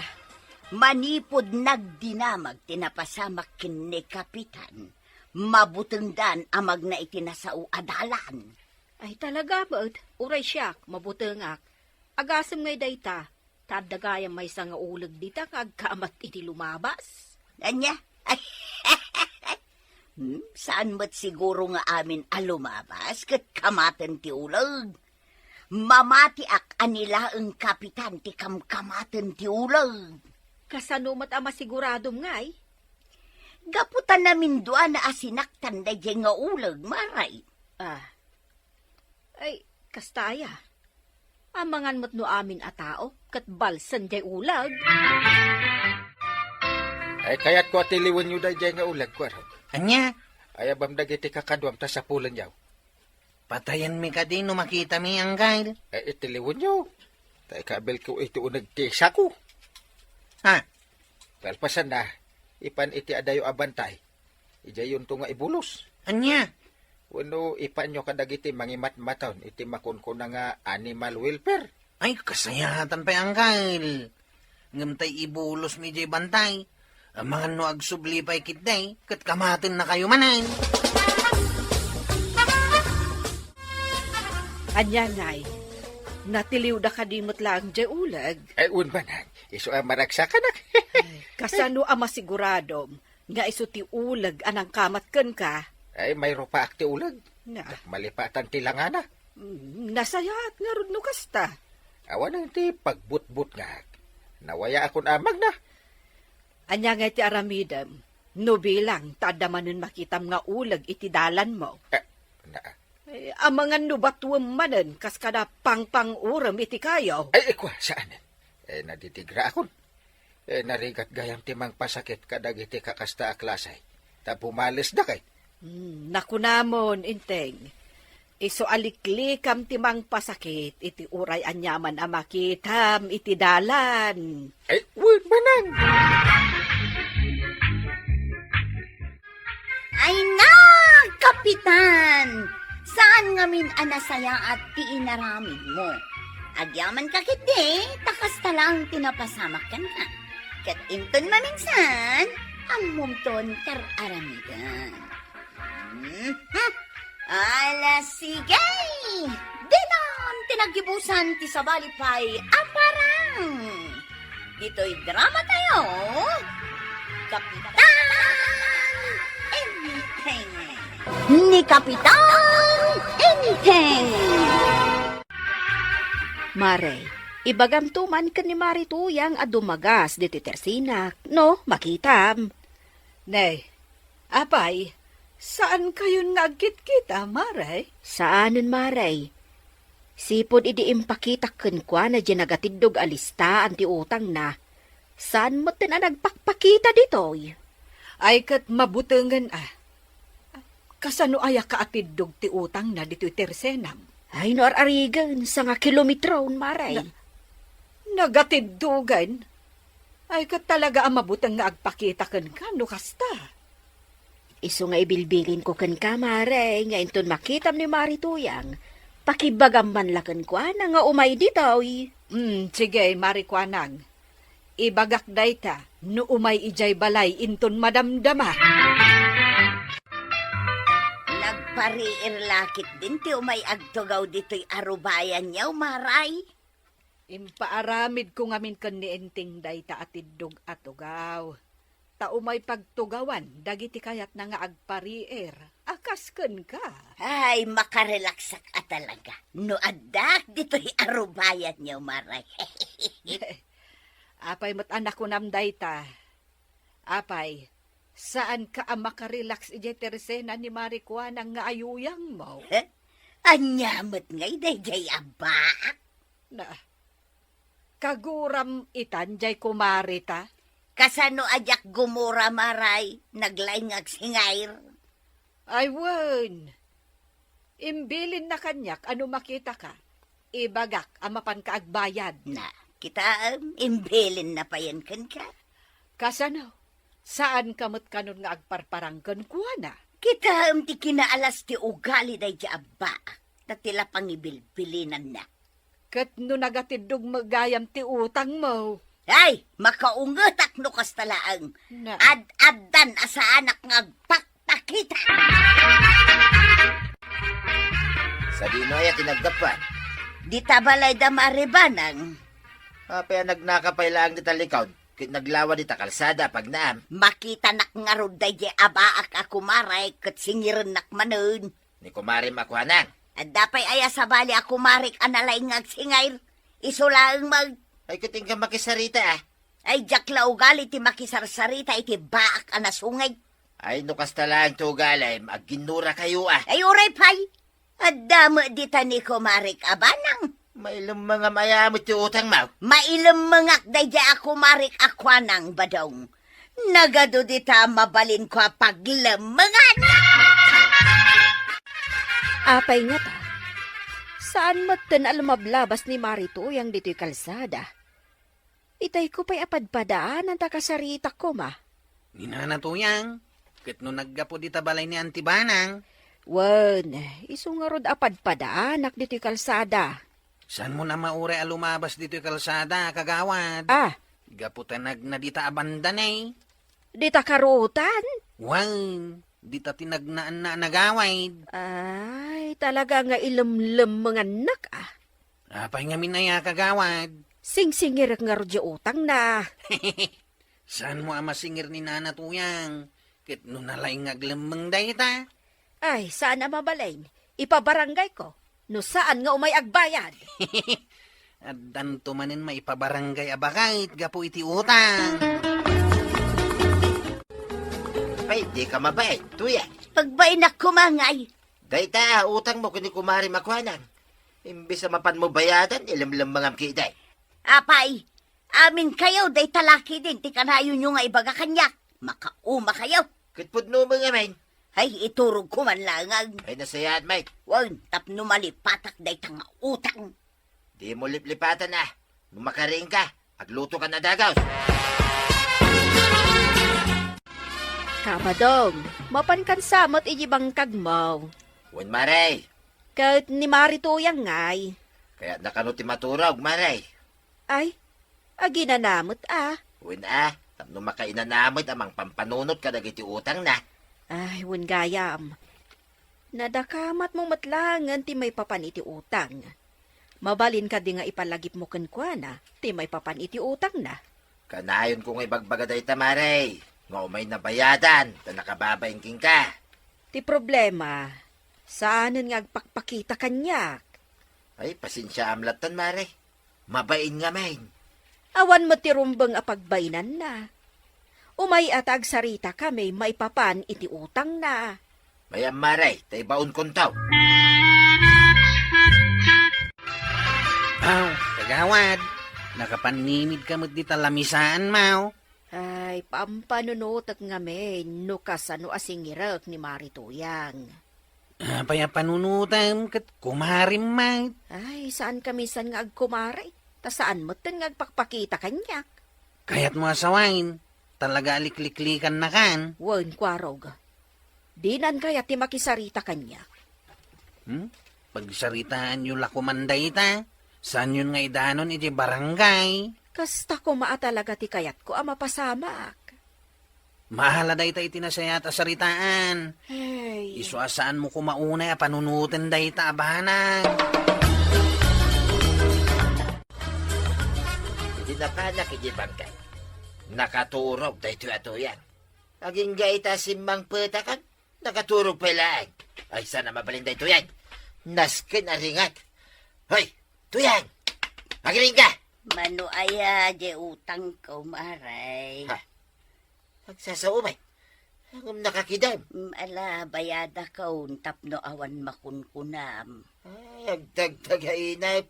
Manipud nagdinamag ti napasamak ken ni Kapitan, mabutengdan a magna iti nasao a dalan. Ay, talaga met, uray siak, mabutengak. Agasem ngay dayta, ta adda gayam maysa nga uleg dita nga agkamat iti lumabas. Ania? Hmm, saan met siguro nga amin a lumabas ket kamaten ti uleg? Mamatiak a ni laeng Kapitan ti kamkamaten ti uleg. Kasano met a masiguradom ngay? Gapu ta naminduana a sinaktan daydiay nga uleg, maray. Ah. Ay, kasta aya. Amangan met no amin a tao ket balsen diay uleg. Ay, kayatko a tiliwenyo daydiay nga uleg, Kuarog. Ania? Ayabam dagiti kakaduam ta sapulenyo. Patayenmi kadi no makitami, Anggal. Ay, itiliwenyo. Ta ikabilko iti uneg ti sako. Ha? Kalpasanna, ipan iti adayo a bantay. Idiayonto nga ibulos. Ania? Wenno ipanyo kadagiti mangimatmataon iti makunkuna nga animal welfare. Ay, kasayatan pay, Anggal. Ngem tay ibulos mi diay bantay. Amangan no agsubli pay ketdi, ket kamatennakayo manen. Ania ngay? Natiliwda kadi met laeng diay uleg? Ay, wen manen. Isu a maragsakanak. Ay, kasano a masiguradom nga isu ti uleg a nangkamat kenka? Ay, mayrupaak ti uleg. Na. Ket malipatan ti langana. Mm, nasayaat ngarud no kasta. Awanen ti pagbutbutngak. Nawayaakon a magna. Ania ngay ti aramidem? No bilang ta adda manen makitam nga uleg iti dalanmo. Eh, na- Eh, amangan no batuem manen kas kada pangpangurem iti kayo. Ay, ikwa, saan. Eh, naditigra akon. Eh, narigat gayam ti mangpasakit kadagiti kakasta a klase. Ta pumalesda kay. Hmm, nakunamon, Enteng. Isu a liklikam ti mangpasakit iti uray aniaman a makitam iti dalan. Ay, wen, manang! Ay na, Kapitan! Saan ngamin a nasayaat ti inaramidmo? Agyamanka ketdi, ta kasta laeng ti napasamak kenka. Ket inton maminsan, ammomton ti ar-aramidem. Mhm. Ala, sige! Ditan ti naggibusan ti sabali pay a parang. Ditoy drama tayo, Kapitan Enteng. Ni Kapitan Enteng. Mare, ibagamto man ken ni Mari Tuyang a dumagas ditoy tersenak, no, makitam. Ne, apay, saan kayon nga agkitkita, Mare? Saanen, Mare. Sipud idi impakitak kenkuana diay nagatiddog a listaan ti utangna, saan metten a nagpakpakita ditoy. Ay, ket mabutengen a. Kasano aya ka atiddog ti utangna ditoy tersenam? Ay, no ar-arigen, sanga kilometron, Mare. Na-, nagatiddogen? Ay, ket talaga a mabuteng nga agpakita kenka no kasta. Isu nga ibilbilinko kenka, Mare, nga inton makitam ni Mari Tuyang, pakibagam man la kenkuana nga umay ditoy. Hmm, sige, Mari Kuanang. Ibagak dayta no umay idiay balay inton madamdama. Nagpariir la ketdin ti umay agtugaw ditoy arubayanyo, Mare. Impaaramidko ngamin ken ni Enteng dayta a tiddog a tugaw. Ta umay pagtugawan dagiti kayatna nga agpariir a kas kenka. Ay, makarelaksak a talaga no addak ditoy arubayanyo, Mare. Apay met a nakunam dayta? Apay, saanka a makarelaks idiay tersena ni Mari Kuanang nga ayuyangmo? Eh? Ania met ngay daydiay a baak? Na, kaguram itan diay kumarita? Kasano a diak gumura, Mare? Naglaing nga agsingair. Ay, wen. Imbilinna kaniak a no makitaka, ibagak a mapanka agbayad. Na, kitaem, imbilinna payen kenka. Kasano? Saanka met kanon nga agparparang kenkuana? Kitaem ti kinaalas ti ugali daydiay a baak, ta ti la pangibilbilinanna. Ket no nagatiddog met gayam ti utangmo? Ay, makaungetak no kasta laeng. Na. Ad-addan a saanak nga agpakpakita. Sadino aya ti naggapuan? Dita balay da Mari Banang. Apay a nagnaka pay laeng dita likod, ket naglawa dita kalsada a pagnaam? Makitanak ngarud daydiay a baak a kumare, ket singirennak manen. Ni kumarem a Kuanang. Adda pay aya sabali a kumarek a nalaing nga agsingair? Isu laeng met. Ay, ket inka makisarita, a. Ay, diak la ugali ti makisarsarita iti baak a nasunged. Ay, no kasta laeng ti ugalem, agginnurakayo, a. Ay, uray pay. Adda met dita ni kumarek a Banang. Mailemmengam aya met ti utangmo? Mailemmengak daydiay a kumarek a Kuanang, Badong. Nagadu dita mabalinko a paglemmengan. Apay ngata? Saan metten a lumablabas ni Mari Tuyang ditoy kalsada? Itayko pay a padpadaanan ta kasaritak koma. Ni Nana Tuyang, ket no naggapu dita balay ni Anti Banang? Wen, isu ngarud a padpadaanak ditoy kalsada. Saanmon a mauray a lumabas ditoy kalsada, kagawad? Ah. Gapu ta nagna dita a banda ne. Dita karutan? Wen, dita ti nagnaanna a nagawid. Ay, talaga nga ilemlemmengannak, a. Apay ngamin aya, kagawad? Singsingirek ngarud diay utangna. Saanmo a masingir ni Nana Tuyang? Ket no nalaing nga aglemmeng dayta? Ay, saan a mabalin. Ipabaranggayko. No saan nga umay agbayad. Addanto manen maipabaranggay a baket gapu iti utang. Dika mabain, Tuyang. Pagbainak koma ngay. Dayta, utangmo ken ni Kumare Makuanang. Imbes a mapanmo bayadan, ilemlemmengam ketdi. Apay, aminkayo, dayta lakidin ti kanayonyo nga ibaga kaniak. Makaumakayo. Ket pudno met ngamin. Ay, iturogko man laeng. Ay, nasayaat met. Wen, tapno malipatak dayta nga utang. Dimo liplipatan a. No makariingka, aglutokan a dagus. Kabadong, mapankan sa met iti bangkagmo. Wen, Mare. Ket ni Mare Tuyang ngay. Kayatna kano ti maturog, Mare. Ay, aginana met a. Wen a, tapno makainana met a mangpampanunot kadagiti utangna. Ay, wen gayam. Nadakamatmo met laengen ti maipapan iti utang. Mabalin kadi nga ipalagipmo kenkuana ti maipapan iti utangna? Kanayonko nga ibagbaga dayta, Mare, nga umayna bayadan ta nakababain kenka. Ti problema, saanen nga agpakpakita kaniak. Ay, pasensiaam lattan, Mare. Mabain ngamin. Awan met ti rumbeng a pagbainanna. Umay a ta agsaritakami maipapan iti utangna. Mayam, Mare, ta ibaonkonto. Aw, kagawad, nakapannimidka met dita lamisaanmo. Ay, pampanunotek ngamin no kasano a singirek ni Mare Tuyang. Apay a panunotem ket kumarem met? Ay, saankami san nga agkumare. Ta saan metten nga agpakpakita kaniak. Kayatmo a sawen, talaga a likliklikannakan? Wen, Kuarog. Dinan kayat ti makisarita kaniak. Hmm? Pagsaritaanyo la koman dayta. Saanyon nga idanon iti barangay? Kasta koma a talaga ti kayatko a mapasamak. Maala dayta iti nasayaat a saritaan. Hey. Isu a saanmo koma unay a panunoten dayta a banag. Idi napanak iti bangkay, nakaturog daytoy a Tuyang. Agingga ita simmangpetakon, nakaturog pay laeng. Ay, saan a mabalin daytoy, ay. Nasken a ringek. Hoy, Tuyang! Agiringga! Mano aya, di utangko, Mare. Ha? Agsasao met. Ngem nakakidem. Mm, ala, bayadakon tapno awan makunkunam. Ay, agtagtagainep.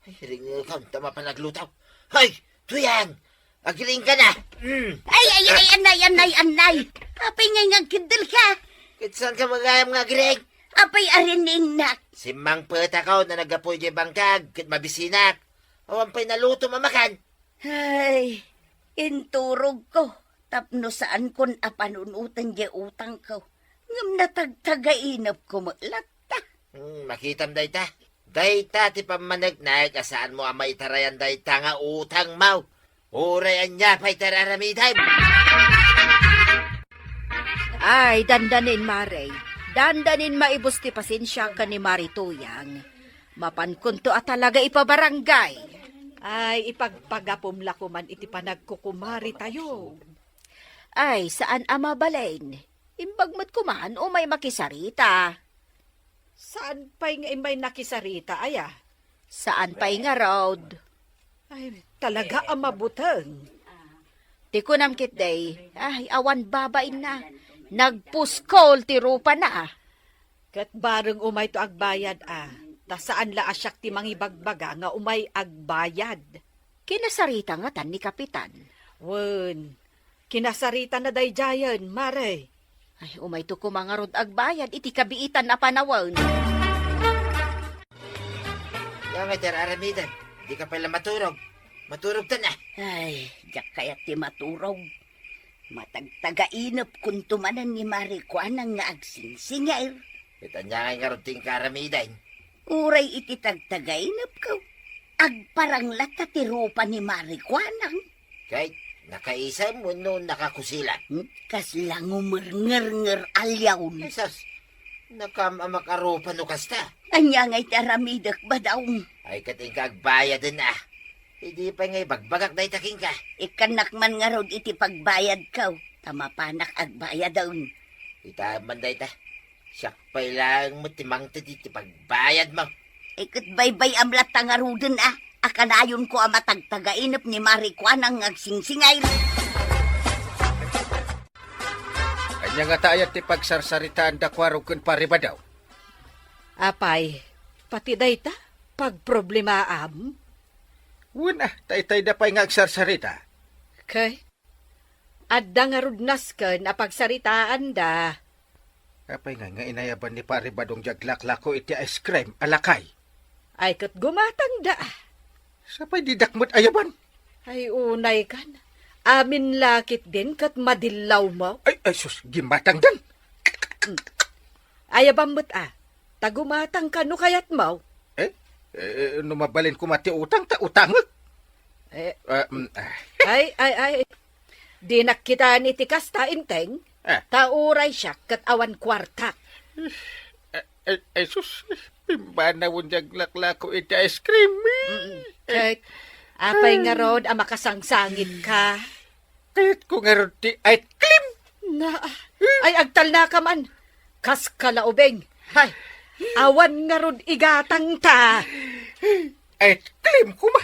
Ay, ringekon ta mapan agluto. Hoy, Tuyang! Agiringka na! Mm. Ay, ay, ay, anay, anay, anay! Apay ngay nga agkiddel ka? Ket saan ka magayam nga agiring? Apay ariningnak? Simmangpetakon a naggapu idiay bangkag ket mabisinak. Awan pay nalutom a makan. Ay, inturogko tapno saankon a panunoten diay utangko. Ngem natagtagainepko met latta. Hmm, makitam dayta. Dayta ti pammaneknek a saanmo a maitarayan dayta nga utangmo. Uray ania pay ti ar-aramidem. Ay, dandanin, Mare. Dandanin maibus ti pasensiak ken ni Mare Tuyang. Mapankonto a talaga ipabarangay. Ay, ipagpagapom la koman iti panagkukumaretayo. Ay, saan a mabalin. Imbag met koman umay makisarita. Saan pay nga immay nakisarita, aya? Saan pay ngarud? Ay, talaga a mabuteng. Ti kunam ketdi, ay, awan babainna. Nagpuskol ti rupana. Ket bareng umayto agbayad, a, ta saan la a siak ti mangibagbaga nga umay agbayad. Kinasarita ngatan ni Kapitan. Wen, kinasaritana daydiayen, Mare. Ay, umayto koma ngarud agbayad iti kabiitan a panawen. Ania ngay ti ar-aramidem? Dika pay la maturog. Maturogtan a. Ay, diak kayat ti maturog. Matagtagainepkonto manen ni Mare Kuanang nga agsingsingir. Ket ania ngay ngarud ti inka aramiden? Uray iti tagtagainepko, agparang latta ti rupa ni Mare Kuanang. Ket nakaisem wenno nakakusilan? Hmm? Kasla ngumerngerngeraliaw. Ay, sus, nakaam-amak a rupa no kasta. Ania ngay ti aramidek, Badong? Ay, ket inka agbayaden a. Idi pay nga ibagbagak dayta kenka. Ikkannak man ngarud iti pagbayadko, ta mapanak agbayaden. Itaem man dayta. Siak pay laeng met ti mangted iti pagbayadmo. Ay, ket baybay-am latta ngaruden a, a kanayonko a matagtagainep ni Mare Kuanang nga agsingsingir. Ania ngata aya ti pagsarsaritaanda, Kuarog ken Pari Badaw? Apay, pati dayta, pagproblemaam? Wen a, taytayda pay nga agsarsarita. Kay, adda ngarud nasken a pagsaritaanda. Apay nga, nga inayaban ni Pari Badong diay aglaklako iti ice cream a lakay? Ay, ket gumatangda. Sapay didak met ayaban? Ay, unay kan. Amin la ketdin ket madillawmo. Ay, ay, sus, gimatangdan. Mm. Ayabam met a. Ta gumatangka no kayatmo. Eh? Eh, no mabalin koma ti utang, ta utangek. Eh, Ah, mm, ah. Ay, ay, ay. Dinak kitaen iti kasta, Enteng. Ah. Ta uray siak ket awan kuarta. Eh, eh, eh, sus, pimbanawen diay aglaklako iti ice cream. Mm-mm. Ket, apay ngarud a makasangsangitka? Kayatko ngarud ti ice cream. Na, ay, agtalnaka man. Kas kalaubing. Hay, awan ngarud igatangta. Ice cream koma.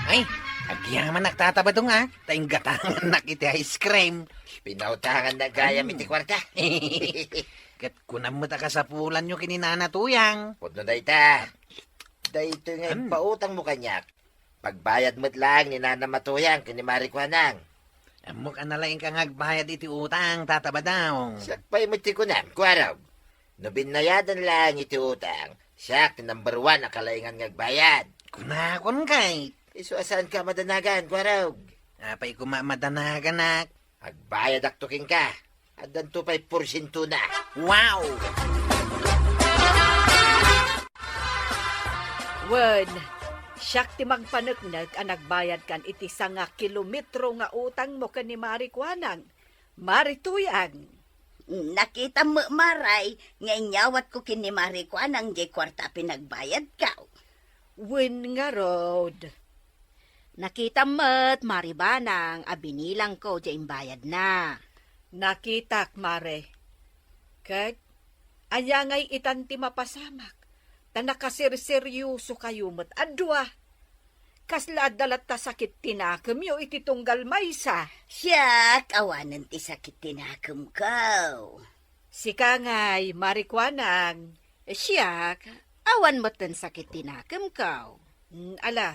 Ay, agyamanak, Tata Badong, a. Ta inggatangannak iti ice cream. Pinautangannak gayam iti kuarta. Ket kunam met a kasapulanyo ken ni Nana Tuyang. Pudno dayta. Daytoy nga impautangmo kaniak, pagbayad met laeng ni Nana Matuyang ken ni Mari Kuanang. Ammok a nalaingka nga agbayad iti utang, Tata Badong. Siak pay met ti kunam, Kuarog. No binnayadan laeng iti utang, siak ti number one a kalaingan nga agbayad. Kunakon kay. Isu a saanka a madanagan, Kuarog. Apay koma madanaganak? Agbayadakto kenka. Addanto pay porsientona. Wow! Wen, siak ti mangpaneknek a nagbayadkan iti sanga kilometro nga utangmo ken ni Mari Kuanang, Mari Tuyang. Nakitam met, Maray, nga inyawatko ken ni Mari Kuanang diay kuarta a pinagbayadkaw. Wen ngarud. Nakitam met, Mari Banang, a binilangko diay imbayadna. Nakitak, Mare. Ket, ania ngay itan ti mapasamak? Ta nakasirseryosokayo met a dua. Kasla adda latta sakit ti nakemyo iti tunggal maysa? Siak, awanen ti sakit ti nakemko. Sika ngay, Mari Kuanang. Siak, awan metten sakit ti nakemko. Mm, ala,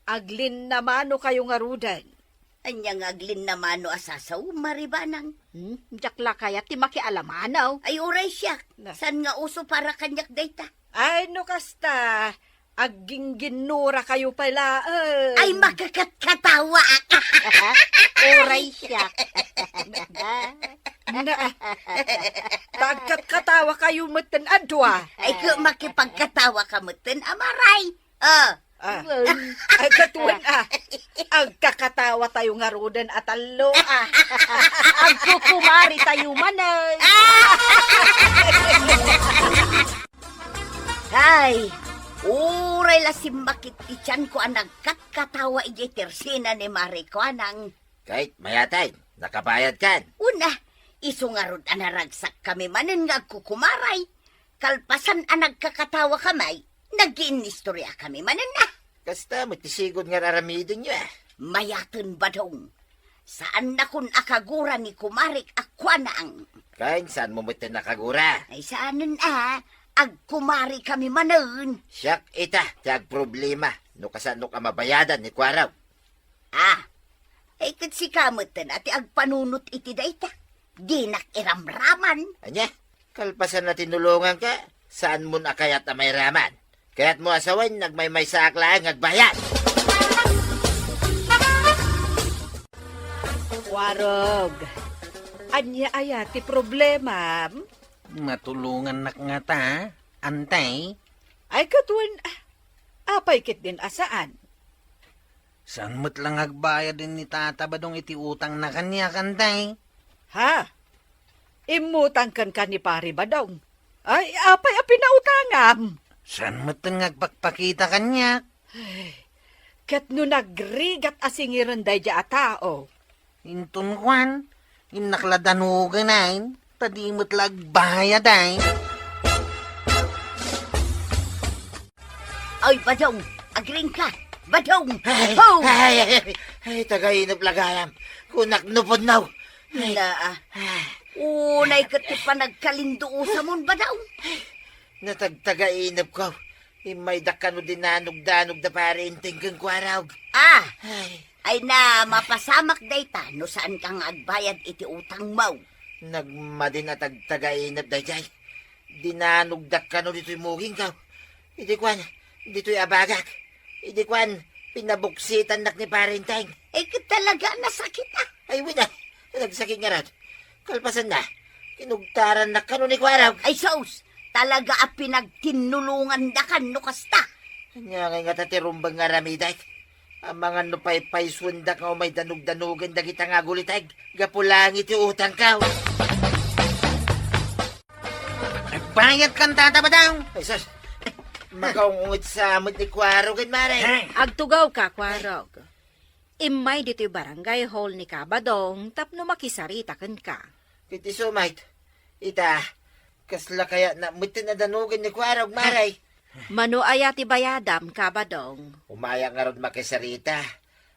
aglinnamanokayo ngaruden. Ania nga aglinnamano a sasao, Mari Banang? Hmm, diak la kayat ti makialamano. Ay, uray siak. Na. Saan nga uso para kaniak dayta? Ay, no kasta, aggingginnurakayo pay laeng. Ay, makakatkatawa. Uray siak. Na, ta agkatkatawakayo metten a dua. Ay, ku-, makipagkatawaka metten a Maray. Ah. Ah. Ay, katuan, ah. Agkakatawatayo ngaruden a tallo, ah. Agkukumaritayo manen. Ay, uray la simmakit ti tianko a nagkatkatawa idiay tersena ni Mari Kuanang. Kayat, mayat, nakabayadkan? Una, isu ngarud a naragsakkami manen nga agkukumaray. Kalpasan a nagkakatawakami, nag-iinistoriakami manen a. Kasta met ti sigud nga ar-aramidenyo, a. Mayaten, Badong. Saannakon a kagura ni kumarik a Kuanang. Ken saanmo metten a kagura? Ay, saanen a, agkumarikami manen. Siak ita ti agproblema no kasaanok a mabayadan ni Kuarog. Ah, ay, ket sika metten a ti agpanunot iti dayta. Dinak iramraman. Ania? Kalpasan a tinulonganka, saanmon a kayat a mairaman? Kayatmo a sawen, nagmaymaysaak laeng nga agbayad. Kuarog, ania aya ti problemam? Matulongannak ngata, Antay? Ay, katuan, ah, apay ketdin a saan? Saan met la nga agbayad ni Tata Badong iti utangna kaniak, Antay? Ha? Immutang kenka ni Pari Badong? Ay, apay a pinautangam? Saan metten nga agpakpakita kaniak? Ay, ket no nagrigat a singiren daydiay a tao? Inton kuan, innak la danugen, ta di met la agbayad, ay. Ay, Badong, agriingka. Badong! Ay, Ho! Ay, ay, ay, ay, tagainep la gayam. Kunak no punnaw. Ay. Naa. Ay. Unay ket ti panagkalinduosamon, Badong. Natagtagainepko. Immaydak kano dinanogdanog da Pare Enteng ken Kuarog. Ah! Ay. Ay na, mapasamak dayta no saan ka nga agbayad iti utangmo. Nagmadin a tagtagainep daydiay. Dinanogdak kano ditoy mugingko. Idi kuan, ditoy abagak. Idi kuan, pinabuksitannak ni Pare Enteng. Ay, ket talaga, nasakit, ah. Ay, wen, ah. Nagsakit ngarud. Kalpasanna, kinugtarannak kano ni Kuarog. Ay, sus! Talaga a pinagtinnulongandakan no kasta. Ania ngay ngata ti rumbeng nga aramidek? Amangan no paypaysuendak nga umay danogdanogen dagita nga aguliteg gapu laeng iti utangko. Agbayadkan, Tata Badong. Ay, sus. Makaung-ungit sa met ni Kuarog ken Mare. Hey. Agtugawka, Kuarog. Immay ditoy barangay hall ni Kabadong tapno makisarita kenka. Ket isu met, ita, kasla kayatna met ti nadanogen ni Kuarog, Mare. Mano aya ti bayadam, Kabadong? Umayak ngarud makisarita.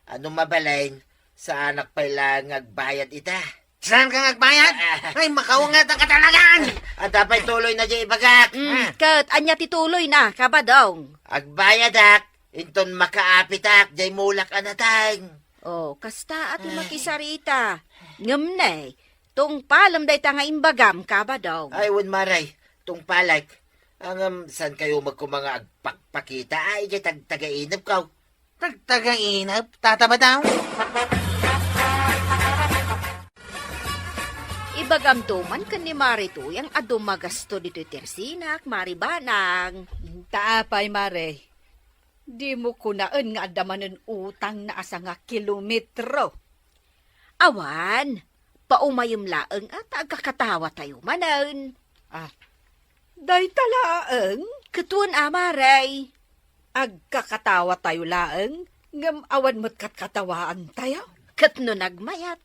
Ano mabalin, saanak pay laeng nga agbayad ita. Saan ka nga agbayad? Ah. Ay, makaungat ang katalagan! Adda pay tuloyna diay ibagak. Mm, ket ania ti tuloyna, Kabadong? Agbayadak, inton makaapitak diay mulak a nateng. Oh, kasta a ti makisarita. Ngem ne, tungpalem dayta nga imbagam, Kabadong. Ay, wen, Mare, tungpalek. Ngem, saan kayo magkuma nga agpakpakita? Ay, diay tagtagainepko. Tagtagainep, Tata Badong? Ibagamto man ken ni Mare Tuyang a dumagasto ditoy tersinak, Mare Banang. Ta apay, Mare? Dimo kunaen nga adda manen utangna a sanga kilometro. Awan, paumayem laeng a ta agkakatawatayo manen. Ah, dayta laeng? Ket wen a, Mare. Agkakatawatayo laeng, ngem awan met katkatawaantayo. Ket no nagmayat,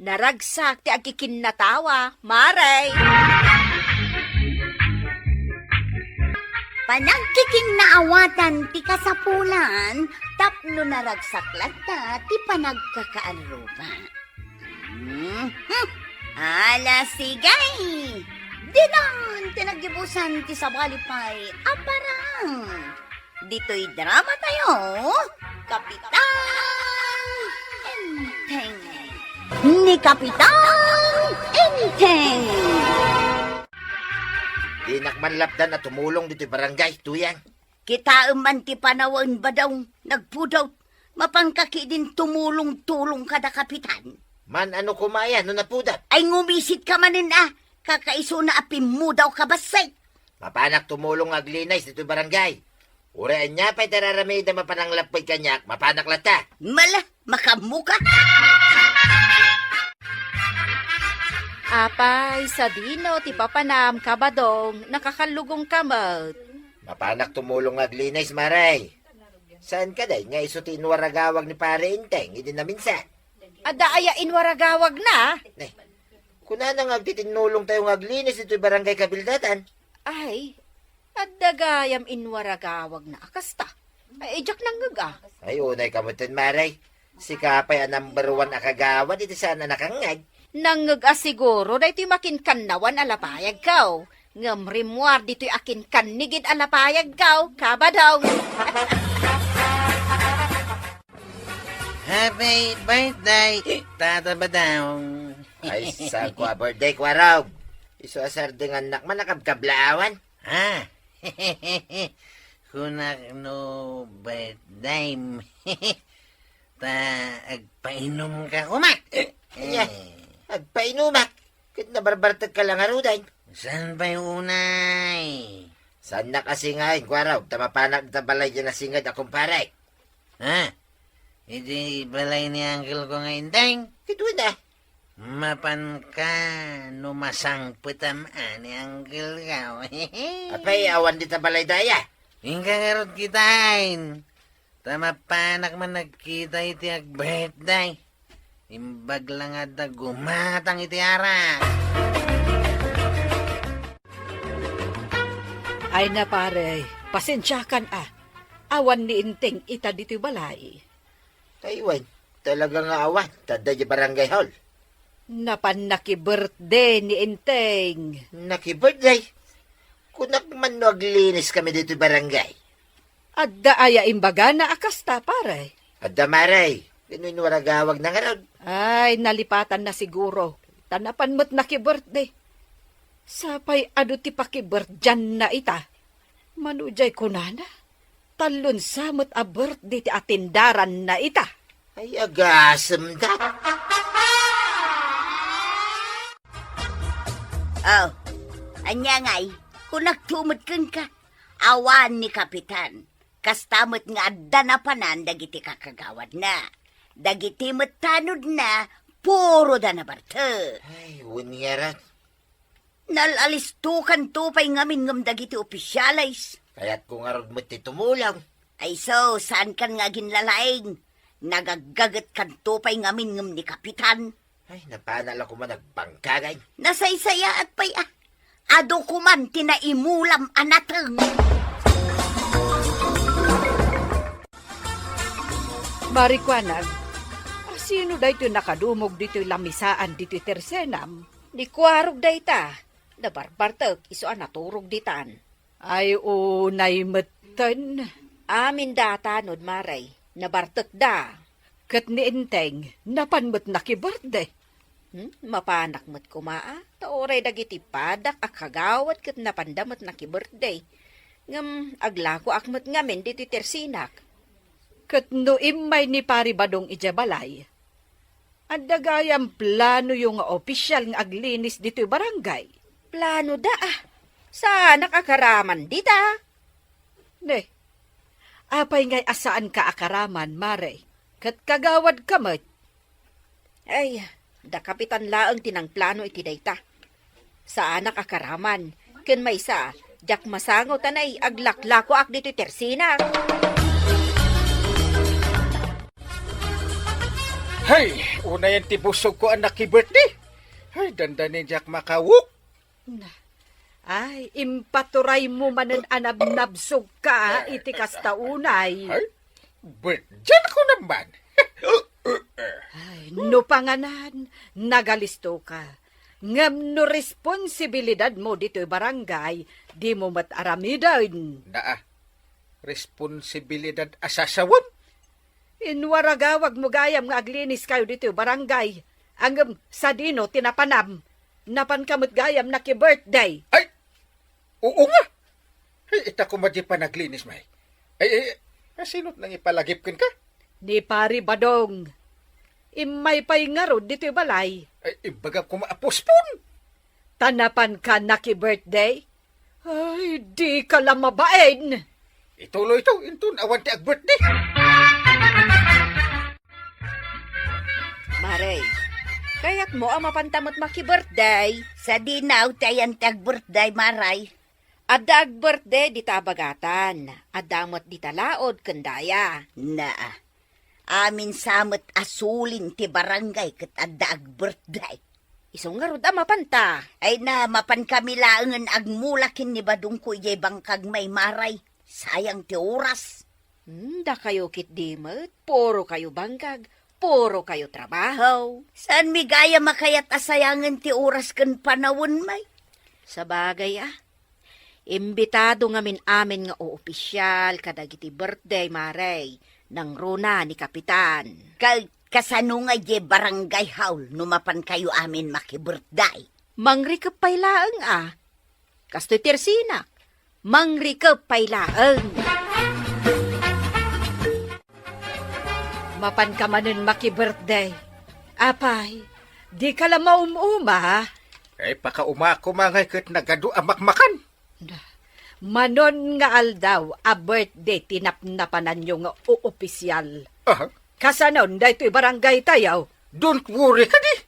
naragsak ti agkikinnatawa, Mare. Panagkikinnaawatan ti kasapulan tapno naragsak latta ti panagkakaarruba. Hmm? Hmm. Ala, sige! Dinan ti naggibusan ti sabali pay a parang. Ditoy drama tayo, Kapitan Enteng. Ni Kapitan Enteng. Dinak man lapdan a tumulong ditoy barangay, Tuyang. Kitaem man ti panawen, Badong, nagpudot. Mapanka ketdin tumulong-tulong kada kapitan. Man-ano koma aya no napudot? Ay, ngumisit ka manen a. Kakaisuna a pimmudaw ka bassit. Mapanak tumulong nga aglinis ditoy barangay. Uray ania pay ti ar-aramidem a pananglapped kaniak, mapanak latta. Mala, makaammo ka. Apay, sadino ti papanam, Kabadong, nakakallugong ka met. Mapanak tumulong nga aglinis, Mare. Saan kadi nga isu ti inwaragawag ni Pare Enteng idi naminsan? Adda aya inwaragawagna? Ne, kunana nga agtitinnulong tayo nga aglinis ditoy barangay Kabildatan. Ay, adda gayam inwaragawagna a kasta. Ay, diak nangngeg a. Ay, unay ka metten, Mare. Sika pay a number one a kagawad iti saan a nakangngeg. Nangngeg a siguro daytoy makinkannawan a lapayagko. Ngem rimmuar ditoy akinkannigid a lapayagko, Kabadong. Happy birthday, Tata Badong. Ay, saan ko a birthday, Kuarog? Isu a sardengannak man a kabkablaawan. Ah, kunak no birthday. Ta agpainumka koma. Ania? Eh. Agpainumak? Ket nabarbartek ka la ngaruden. Saan pay unay? Saannak a singaen, Kuarog, ta mapanak dita balay diay nasinged a kumpare. Ha? Iti balay ni uncle ko nga Enteng? Ket wen a. Mapanka no masangpetam a ni uncle ko. Apay, awan dita balay daya? Inka ngarud kitaen. Ta mapanak man nagkita iti ag-birthday. Imbag la nga adda gumatang iti arak. Ay na, pare, pasensiakan a. Awan ni Enteng ita ditoy balay. Ay, wen, talaga nga awan, ta adda idiay barangay hall. Napan naki-birthday ni Enteng. Naki-birthday? Kunak man no aglinis kami ditoy barangay. Adda aya imbagana a kasta, pare? Adda, mare. Ken no inwaragawagna ngarud. Ay, nalipatanna siguro. Ta napan met naki-birthday. Sapay adu ti pakibirthday-na ita. Mano diay kunana? Tallo sa met a birthday ti atendaranna ita. Ay, agasem da. Oh, ania ngay? Kunakto met kenka, awan ni Kapitan. Kasta met nga adda napanan dagiti kakagawadna. Dagiti met tanodna, puro da nabartek. Ay, wen ngarud. Nal-alistokanto pay ngamin ngem dagiti opisyales. Kayatko ngarud met ti tumulong. Ay so, saankan nga aginlalaing? Nagaggagetkanto pay ngamin ngem ni Kapitan. Ay, napana la koma nagbangkagay. Nasaysayaat pay a. Adu koman ti naimulam a nateng. Marikuanag, a sino daytoy nakadumog ditoy lamisaan ditoy tersenam? Ni Kuarog dayta, nabarbartek isu a naturog ditan. Ay, unay metten. Amin da a tanod, mare, nabartekda. Ket ni Enteng, napan met naki-birthday. Hmm, mapanak met koma a, ta uray dagiti padak a kagawad ket napanda met naki-birthday. Ngem aglakoak met ngamin ditoy tersinak. Ket no immay ni Pari Badong idiay balay, adda gayam planoyo nga opisial nga aglinis ditoy barangay? Plano da, a. Saanak a karaman dita. Ne, apay ngay a saanka a karaman, mare? Ket kagawadka met. Ay, da Kapitan laeng ti nangplano iti dayta. Saanak a karaman. Ken maysa, diak masango ta nay aglaklakoak ditoy tersinak. Hay, unayen ti busogko a naki-birthday. Hay, dandanin diak makawuk. Na, ay, impaturaymo manen a nabnabsogka iti kasta unay. Ay, birthday ko naman. Ay, no panganan, nagalistoka. Ngem no responsibilidadmo ditoy barangay, dimo met aramiden. Naa, responsibilidad a sasawen? Inwaragawagmo gayam nga agliniskayo ditoy barangay. Ngem sadino ti napanam? Napanka met gayam naki-birthday. Ay, oo nga. Ay, ita koma di panaglinis, may. Ay, ay, ay, sino't nangipalagip kenka? Ni Pari Badong. Immay pay ngarud ditoy balay. Ay, imbagam koma a postpone. Ta napanka naki-birthday? Ay, dika la mabain! Ituloy to, inton awan ti ag-birthday. Mare, kayatmo a mapanta met maki-birthday? Sadino ti ayan ti ag-birthday, Mare? Adda ag-birthday dita a bagatan, adda met dita laod ken daya. Naa. Amin sa met a sulin ti barangay ket adda ag-birthday. Isu ngarud a mapanta. Ay na, mapankami laengen agmula ken ni Badongko idiay bangkag, Mare. Sayang ti oras. Hmm, dakayo ketdi met, puro kayo bangkag, puro kayo trabaho. Saanmi gayam a kayat a sayangen ti oras ken panawen, May? Sabagay, a. Imbitado ngamin amin nga oopisial kadagiti birthday, Mare, nangruna ni Kapitan. Ka-, kasano nga idiay barangay hall no mapankayo amin maki-birthday? Mangrikep pay laeng, a. Kastoy ti ersinak, mangrikep pay laeng. Mapanka manen maki-birthday. Apay, dika la maum-uma? Ay, pakauma koma ngay ket nagadu a makmakan. Manon nga aldaw a birthday ti napnapananyo nga oopisial. Aha. Kasanon daytoy barangay tayo? Don't worry kadi.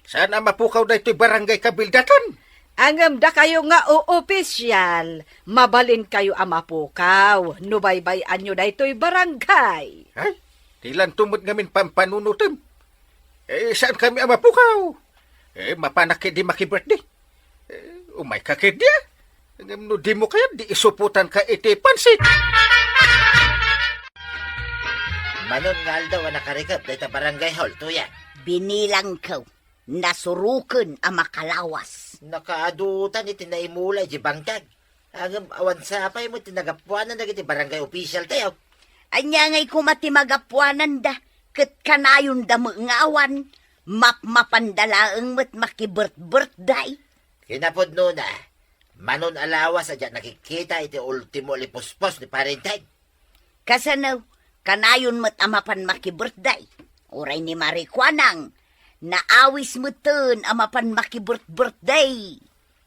Saan a mapukaw daytoy barangay kabildatan? Ngem dakayo nga oopisial, mabalinkayo a mapukaw no baybay-anyo daytoy barangay. Ay, dilanto met ngamin pampanunotem. Eh, saan kami a mapukaw? Eh, mapanak ketdi maki-birthday. Eh, umayka ketdi, a. Ngem no dimo kayat, di isupotanka iti pansit. Anon nga aldaw a nakarikep dayta barangay hall, Tuyang? Binilangko, nasuroken a makalawas. Nakaadutan iti naimula iti bangkag. Ngem awan sapay met ti nagapuanan dagiti barangay officialtayo. Ania ngay koma ti magapuananda, ket kanayonda met nga awan, mapmapanda laeng met makibertbertday. Kinapudnona, manon a lawas a diak nakikita iti ultimo a lipuspos ni Pare Enteng. Kasano, kanayon met a mapan makibirthday. Uray ni Mari Kuanang, naawis metten a mapan makibirth-birthday.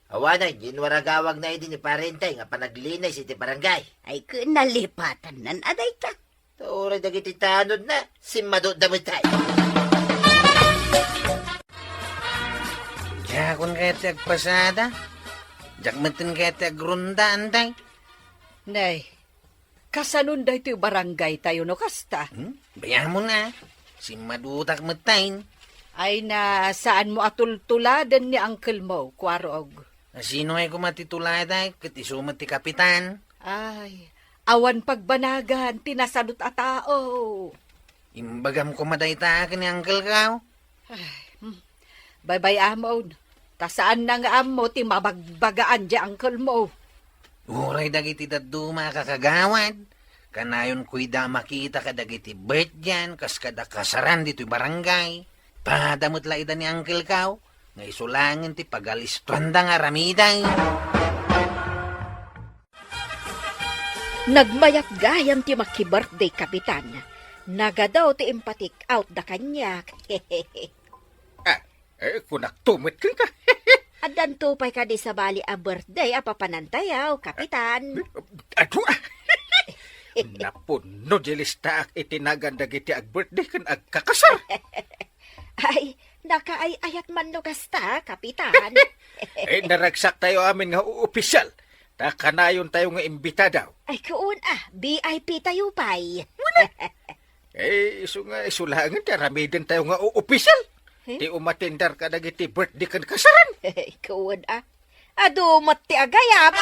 Awanen, inwaragawagna idi ni Pare Enteng a panaglinis iti barangay. Ay, ket nalipatannan a dayta. Ta uray dagiti tanodna, simmadutda met ay. Diakon kayat ti agpasada. Diak metten kayat ti agrunda, Enteng. Nay, kasanon daytoy barangaytayo no kasta? Hmm? Bay-amon a. Simmadutak metten. Ay na, saanmo a tultuladen ni uncle mo, Kuarog? Sino ngay koma ti tuladay? Ket isu met ti kapitan. Ay, awan pagbanagan ti nasadut a tao. Imbagam koma dayta ken ni uncle ko. Ay, hmm. Baybay-amon, ta saanna nga ammo ti mabagbagaan diay uncle mo. Uray dagiti dadduma a kakagawad, kanayon koyda a makita kadagiti birthday-an kas kada kasaran ditoy barangay. Pada met la ida ni uncle ko, nga isu laengen ti pagalistoanda nga aramiden. Nagmayat gayam ti makibirthday, Kapitan. Nagadu ti impatik-out da kaniak. Ah, eh, kunakto met kenka. Addanto pay kadi sabali a birthday a papanantayo, Kapitan? Adu, ah. Napunno di listaak iti nagan dagiti agbirthday ken agkakasar. Ay, nakaay-ayat man no kasta, Kapitan. Eh, naragsaktayo amin nga opisyal. Ta kanayontayo nga imbitado. Ay, kuon a, V I P tayo pay. Eh, isu nga, isu laengen ti aramidentayo nga o-, opisyal. Hmm? Ti umatender kadagiti birthday ken kasaran. Kuon a. Adu met ti agayab.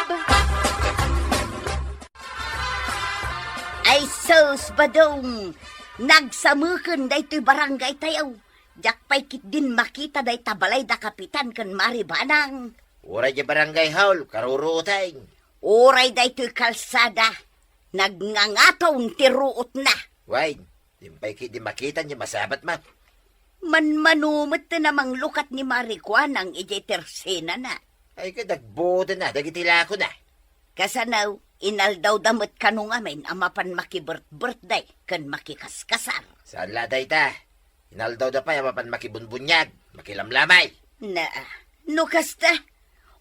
Ay sus, Badong! Nagsameken daytoy barangaytayo. Diak pay ketdin makita dayta balay da Kapitan ken Mari Banang. Uray di barangay hall, karuruoteng. Uray daytoy kalsada, nagngangaton ti ruotna. Wen, diak pay ketdi makita diay masabatmo. Manmano met ti namanglukat ni Mari Kuanang idiay tersenana. Ay, kadagbudenna dagiti lakona. Kasano, inaldawda met kano ngamin a mapan makibirth-birthday ken makikaskasar. Saan la dayta? Inaldawda pay a mapan makibunbuniag, makilamlamay. Na, no kasta,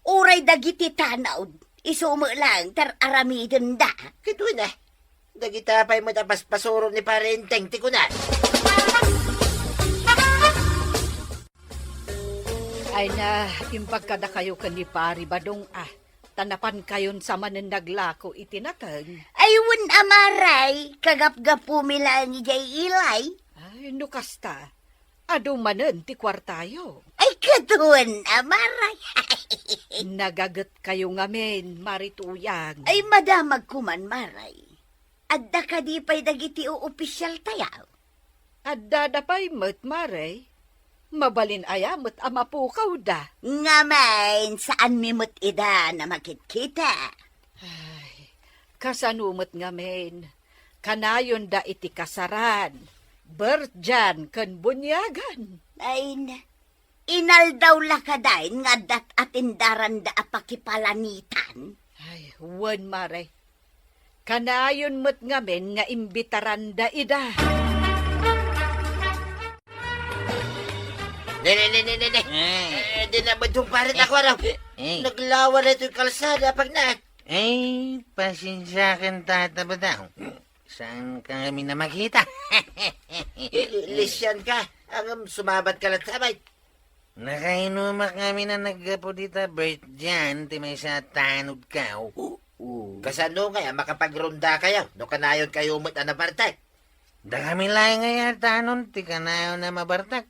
uray dagiti tanod, isu met laeng ti ar-aramidenda. Ket wen a, dagita pay met a paspasuro ni Pare Enteng ti kuna. Ay na, imbag kadakayo ken ni Pari Badong a, ta napankayon sa manen naglako iti nateng. Ay, wen a, Maray, kagapgapumi laeng idiay ilay. Ay, no kasta, adu manen ti kuartayo. Ay, ket wen a, Maray. Nagagetkayo ngamin, Mari Tuyang. Ay, madamagko man, Maray. Adda kadi pay dagiti opisyaltayo? Addada pay met, Mare. Mabalin aya met a mapukawda? Ngamin, saanmi met ida a makitkita. Ay, kasano met ngamin? Kanayonda iti kasaran, birthday-an ken buniagan. Ay na, inaldaw la kadi nga adda atindaranda a pakipalanitan? Ay, wen, Mare. Kanayon met ngamin nga imbitaranda ida. Ne, ne, ne, ne, ne, ne. Eh. Eh, di na madung pare na ko, ano? Eh, eh. Naglawa na ito'y kalsada, pag na. Eh, pasensiakan, Tata Badong. Saan ka ngamin a makita? Li-, lisyan ka. Ang sumabat ka lang sabay. Nakainumak ngamin a naggapu dita birthday-an ti maysa a tanodko. Oo. Kasano ngay a makapagrundakayo no kanayonkayo met a nabartek? Dakami laeng aya a tanon ti kanayon a mabartek.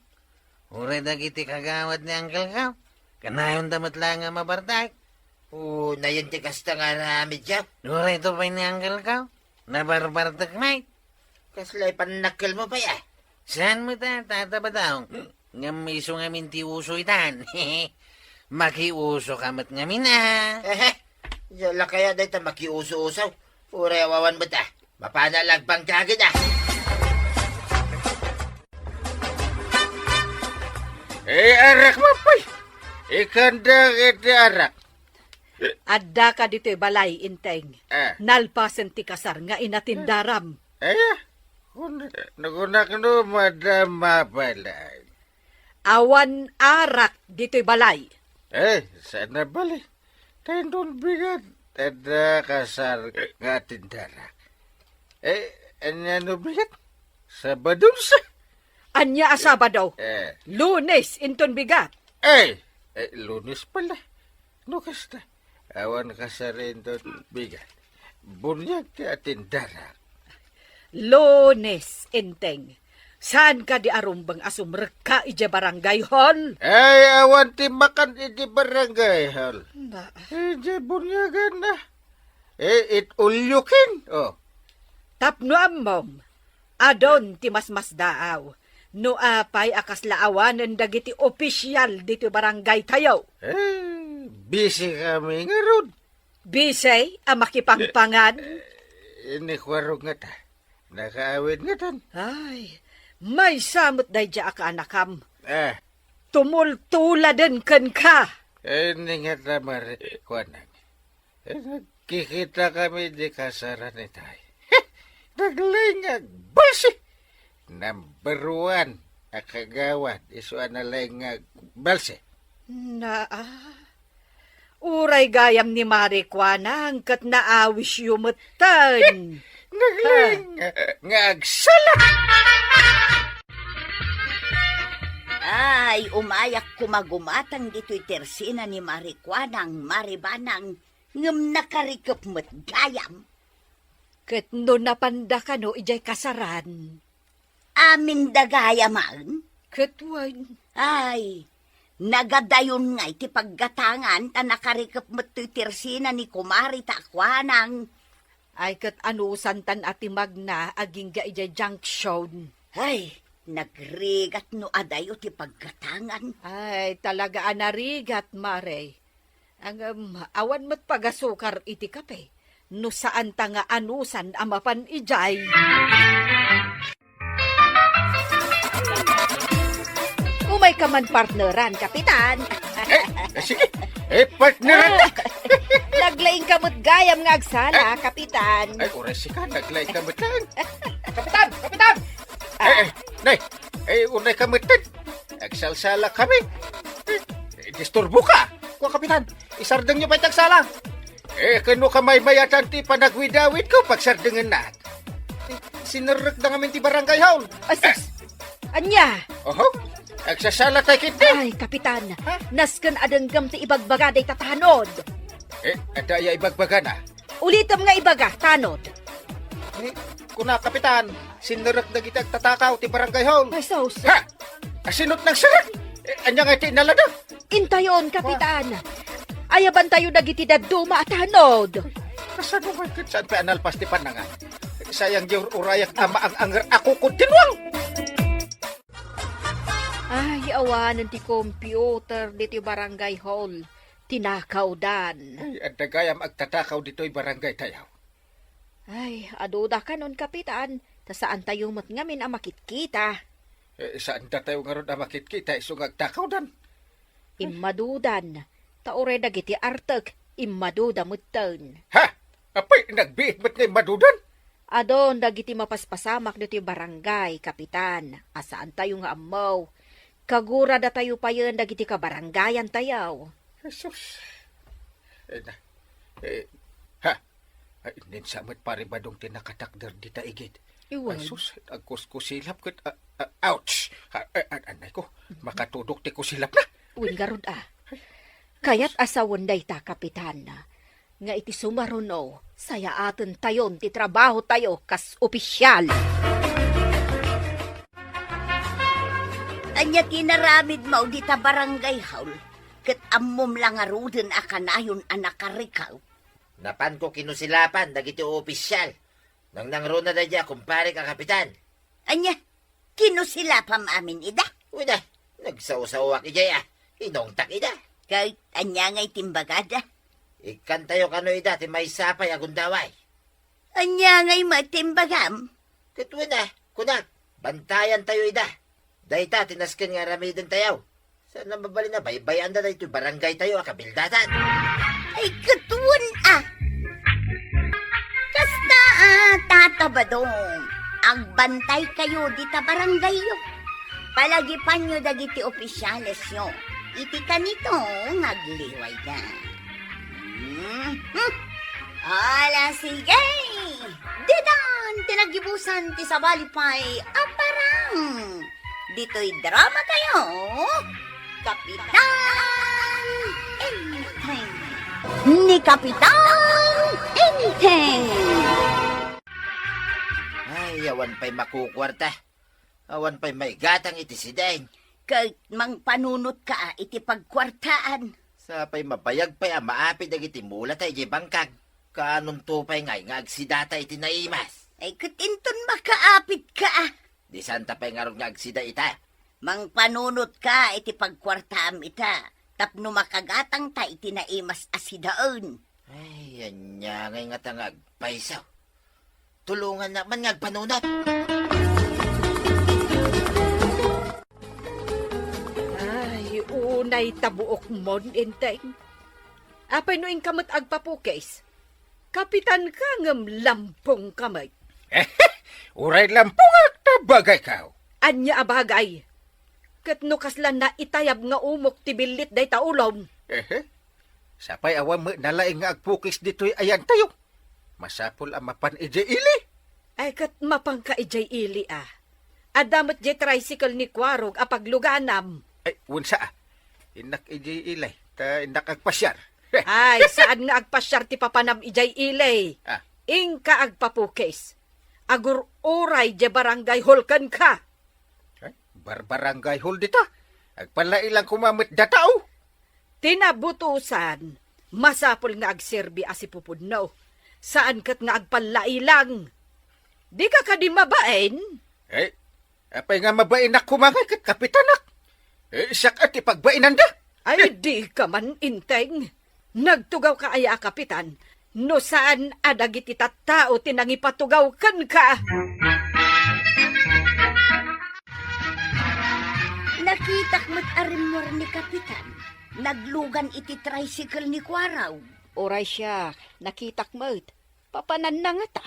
Uray dagiti kagawad ni uncle ko, kanayonda met laeng a mabartek. O, nayon ti kasta nga aramidyo? Uray to pay ni uncle ko, nabarbartek met. Kasla ipannakkelmo pay, a? Saan met a, Tata Badong? Ngem isu ngamin ti uso itan. Makiuso ka met ngamin, a? Ehe. Diak la kaya dayta makiuso-uso. Uray awan met, a. Mapanda la agpangkagid, a. Eh, arak mo pay. Ikanda iti arak. Addaka ditoy balay, Enteng. Ah. Nalpasen ti kasar nga inatendaram. Ay, ah. Kun-, nakunak no, madam, mabalay. Awan arak ditoy balay. Eh, saan na bali? Tendon bigat. Adda kasar nga atendarak. Eh, ania no bigat? Sabado sa. Ania a Sabado? Eh. Lunes inton bigat. Eh, eh, Lunes pala. No kasta, awan kasar inton bigat. Buniag ti atendarak. Lunes, Enteng. Saan kadi a rumbeng a sumrekka idiay barangay hall? Ay, awan ti makan idiay barangay hall. Ba? Idiay buniagan na. Eh, it ulyukin. Oh. Tapno ammom, adun ti masmasdaaw. No apay a kasla awanen dagiti opisial ditoy barangay tayo. Eh, busy kami ngarud. Busy a makipangpangan? Eh, ni Kuarog ngata. Nakaawid ngatan. Ay, maysa met daydiay a kaanakam. Eh. Tumultuladen kenka. Eh, ni ngata, Mare Kuanang. Eh, nagkikita kami di kasaran itay. Naglaing nga agbalsi. Number one a kagawad, isu a nalaing nga agbalsi. Naa. Uray gayam ni Mare Kuanang ket naawisyo metten. Naglaing nga, nga agsala. Ay, umayak koma gumatang ditoy tersina ni Mare Kuanang, Mare Banang, ngem nakarikep met gayam. Ket no napanda kano idiay kasaran? Amin da gayamen? Ket wen. Ay, nagadayon ngay ti paggatangan ta nakarikep met toy tersina ni Kumari ta Kuanang. Ay, ket anusantan a ti magna agingga idiay junction. Ay, nagrigat no adayo ti paggatangan. Ay, talaga a narigat, Mare. Ngem, awan met pagasukar iti kape, no saanta nga anusan a mapan idiay. Umayka man partneran, Kapitan. Eh, eh, sige. Eh, partneran. Ah, naglaing ka met gayam nga agsala, Kapitan. Ay, uray sika, naglaing ka met lang. Kapitan! Kapitan! Eh, eh, nay, eh, unay ka met. Agsalsala kami. Eh, disturbo ka. Kua, Kapitan, isardengyo pay ti agsala. Eh, kano ka maymayatan ti panagwidawid ko, pagsardengennak. Eh, sinerrekda ngamin ti barangay hall. Asus! Ania? Oho, agsasala tayo ketdi. Ay, Kapitan, ha? Nasken a denggem ti ibagbaga dayta tanod. Eh, adda aya ibagbagana? Ulitem nga ibaga, tanod. Ni, kuna, Kapitan, sinnerrek dagiti agtatakaw ti barangay hall. Ay, sus. Ha? Asinot nagserrek? Eh, ania nga iti inalada? Intayon, Kapitan. Ayabantayo dagiti dadduma a tanod. Kasano man ket saan pay a nalpas ti pannangan? Sayang di ur-urayak a maang-anger a kukud ti ruang. Ay, awanen ti computer ditoy barangay hall. Tinakawdan. Ay, adda gayam agtatakaw ditoy barangay tayo. Ay, aduda kanon, Kapitan, ta saantayo met ngamin a makitkita. Eh, saandatayo ngarud a makitkita isu nga agtakawdan? Immadudan, ta uray dagiti artek, immaduda metten. Ha? Apay, nagbiit met nga immadudan? Adun dagiti mapaspasamak ditoy barangay, Kapitan, a saantayo nga ammo. Kaguradatayo payen dagiti kabarangayantayo. Jesus. Eh, na, eh, ha? Ay, ninsa met Pari Badong ti nakatakder dita igid. Iwan. Ay, sus, agkuskusilap ket, a-, a-, ouch! A-, a-, a-, anay ko, makatudok ti kusilap na. Wen garud, a. Kayat a sawen dayta, Kapitan, nga iti sumaruno, sayaatentayon ti trabahotayo kas opisial. Ania ti inaramidmo dita barangay hall? Ket ammom la ngaruden a kanayon a nakarikaw? Napanko kinusilapan dagiti opisial. Nangnangruna daydiay a kumparek a kapitan. Ania? Kinusilapam amin ida? Uy, da, nagsawsawak idiay a. Inungtak ida. Ket ania ngay timbagada? Ikkantayo kano ida ti maysa pay a gundaway. Ania ngay met timbagam? Ket wen a, kunak, bantayantayo ida. Dayta ti nasken nga aramidentayo. Saan a mabalin a baybay-anda daytoy barangaytayo a kabildatan. Ay, ket wen a. Kasta a, Tata Badong, agbantaykayo dita barangayyo. Palagipanyo dagiti opisyalesyo iti kanito nga agliwayda. Mhm. Ala, sige! Ditan ti naggibusan ti sabali pay a parang ditoy drama tayo, Kapitan Enteng. Ni Kapitan Enteng. Ay, awan pay makukuarta. Awan pay maigatang iti sideng. Ket mangpanunotka iti pagkuartaan. Sa pay mabayag pay a maapid dagiti mulata idiay bangkag. Kaanonto pay ngay nga agsidata iti naimas? Ay, ket inton makaapidka a. Di saanta pay ngarud nga agsida ita? Mangpanunotka iti pagkuartaam ita, tapno makagatangta iti naimas a sidaen. Ay, ania ngay ngata nga agpayso? Tulongannak man nga agpanunot. Ay, unay ta buokmon, Enteng. Apay no inka met agpapukis? Kapitanka ngem lampongka met. Uray lampongak ta bagaykaw. Ania a bagay? Ket no kasla naitayab nga umok ti billit dayta ulom? Ehe. Sapay awan met nalaing nga agpukis ditoy ayantayo. Masapul a mapan idiay ili. Ay, ket mapanka idiay ili a. Adda met diay tricycle ni Kuarog a pagluganam. Ay, wensa a. Innak idiay ili, ta innak agpasiar. Ay, saan nga agpasiar ti papanam idiay ili. Ah. Inka agpapukis. Agur-uray diay barangay hall kenka. Ay, barbarangay hall dita. Agpallailang koma met datao. Ti nabutosan, masapul nga agserbi a sipupudno. Saan ket nga agpallailang. Dika kadi mabain? Eh, apay nga mabainak koma ngay ket kapitanak? Eh, siak a ti pagbainanda. Ay, dika man, Enteng. Nagtugawka aya a kapitan, no saan a dagiti tattao ti nangipatugaw kenka? Nakitak met a rimmuar ni Kapitan, naglugan iti tricycle ni Kuarog. Uray siak, nakitak met. Papananna ngata.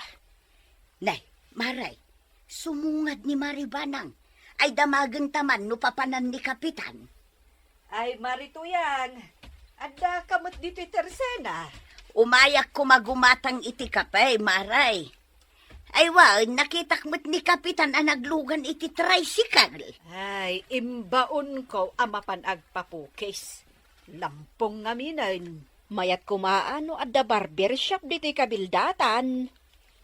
Nay, Maray, sumungad ni Mari Banang. Ay, damagenta man no papanan ni Kapitan. Ay, Mari Tuyang, addaka met ditoy tersena? Umayak koma gumatang iti kape, Maray. Ay, wen, nakitak met ni Kapitan a naglugan iti tricycle. Ay, imbaonko a mapan agpapukis. Lampong ngaminen. Mayat koma no adda barber shop ditoy kabildatan.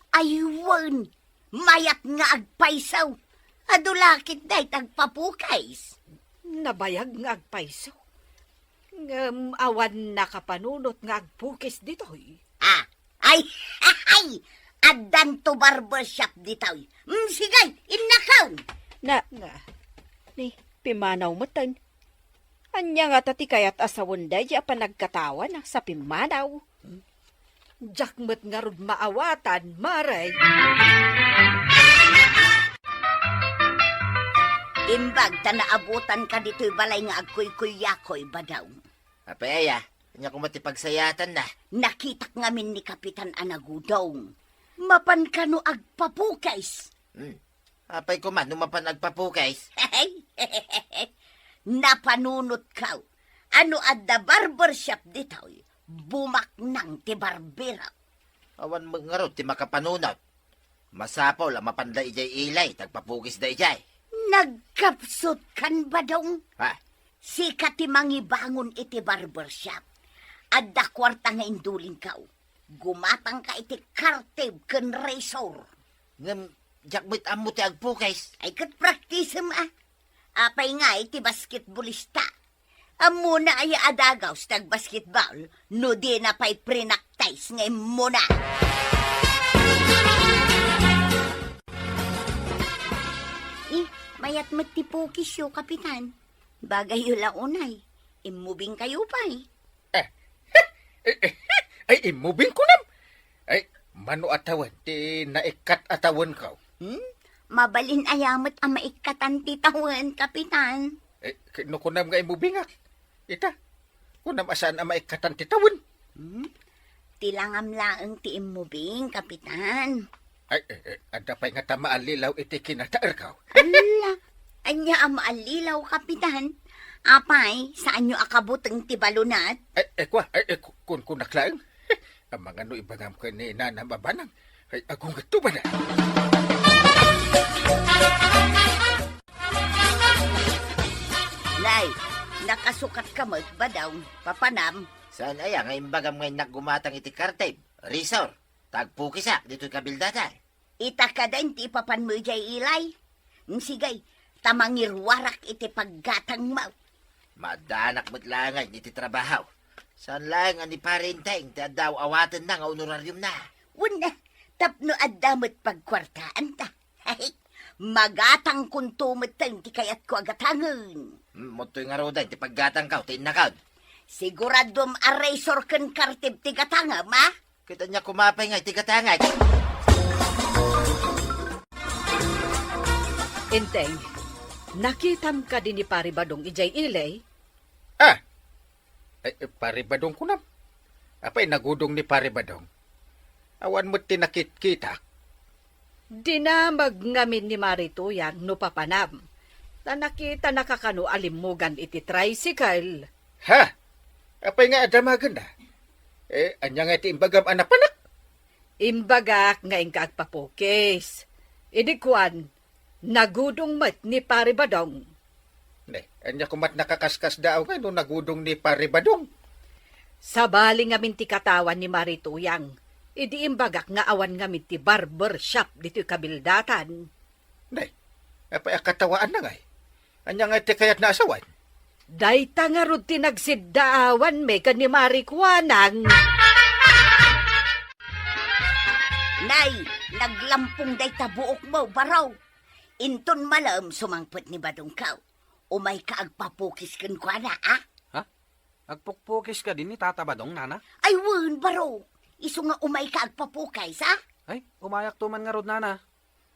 Ay, wen, mayat nga agpayso. Adu la ket dayta agpapukis. Nabayag nga agpayso. Ngem awan nakapanunot nga agpukis ditoy. Ah, ay, ay, addanto barber shop ditoy. Mm, sige, innakaw. Na, nga, ni, pimanaw metten. Ania ngata ti kayat a sawen daydi a panagkatawana sa pimmanaw? Diak met ngarud maawatan, Mare. Imbag ta naabutanka ditoy balay nga agkuykuyakoy, Badong. Apay aya, ania koma ti pagsayaatanna? Nakitak ngamin ni Kapitan a nagudong. Mapan kano agpapukis? Hmm. Apay koma no mapan agpapukis? Napanunotko a no adda barbershop ditoy, bumaknang ti barbero. Awan met ngarud ti makapanunot. Masapul a mapanda idiay ili, ta agpapukisda idiay. Nagkapsutkan, Badong? Ha? Sika ti mangibangon iti barbershop. Adda kuarta nga indulingko. Gumatangka iti kartib ken razor. Ngem, diak met ammo ti agpukis. Ay, ket praktisem a. Apay nga iti basketballista? Ammona aya a dagus ti agbasketball no dina pay prinaktis nga immuna? Kayat met ti pukisyo, Kapitan. Bagayyo la unay. Immubing kayo pay. Eh, eh, eh, ay, immubing kunam. Ay, mano a tawen ti naikkat a tawenko? Hmm? Mabalin aya met a maikkatan ti tawen, Kapitan? Eh, k-, no kunam nga immubingak. Ita, kunam a saan a maikkatan ti tawen. Hmm? Ti langam laeng ti immubing, Kapitan. Ay, eh, eh, adda pay nga ta maallilaw iti kinataerko. Ala, anya a maallilaw, Kapitan? Apay, saanyo a kabuteng ti balunat? Ay, eh, kwa, ay, eh, ku-, kun-, kunak laeng. Amangan no ibagam ken ni Nana Mabanang. Ay, agunget to ba na? Nay, nakasukat ka met, Badong, papanam. Saan aya nga imbagam nga innak gumatang iti kartib, Risor? Ta agpukisak ditoy kabildatan. Ita kadi ti ipapanmo idiay ilay? Sige, ta mangiruarak iti paggatangmo. Maaddanak met laeng iti trabaho. Saan laeng a ni Pare Enteng ti adda awatenna nga honorariumna. Wen, tapno adda met pagkuartaanta. Magatangkonto metten ti kayatko a gatangen. Hmm, mottoy ngaruden ti paggatangko ti innakon. Siguraduem a Risor ken kartib ti gatangem, a? Ket ania koma pay nga iti gatangek? Enteng, nakitam kadi ni Pare Badong idiay ilay? Ah! Ay, eh, Pare Badong kunam. Apay nagudong ni Pare Badong? Awan met ti nakitkitak. Dinamag ngamin ni Mari Tuyang no papanam. Ta nakitanaka kano a limmugan iti tricycle. Ha? Apay nga adamagenna? Eh, ania nga iti imbagam a napanak? Imbagak nga inka agpapukis. Idi kuan, nagudong met ni Pare Badong. Ne, ania komat nakakaskasdaaw nga no nagudong ni Pare Badong? Sabali ngamin ti katawan ni Mari Tuyang. Idi imbagak nga awan ngamin ti barber shop ditoy kabildatan. Ne, apay a katawaanna ngay? Ania nga ti kayatna a sawen? Dayta ngarud ti nagsiddaawanmi ken ni Mari Kuanang. Nay, naglampong dayta buokmo, Baro. Inton malem, sumangpet ni Badongko. Umayka agpapukis kenkuana, a? Ha? Agpukpukis kadi ni Tata Badong, Nana? Ay wen, Baro. Isu nga umayka agpapukis, a? Ay, umayakto man ngarud, Nana.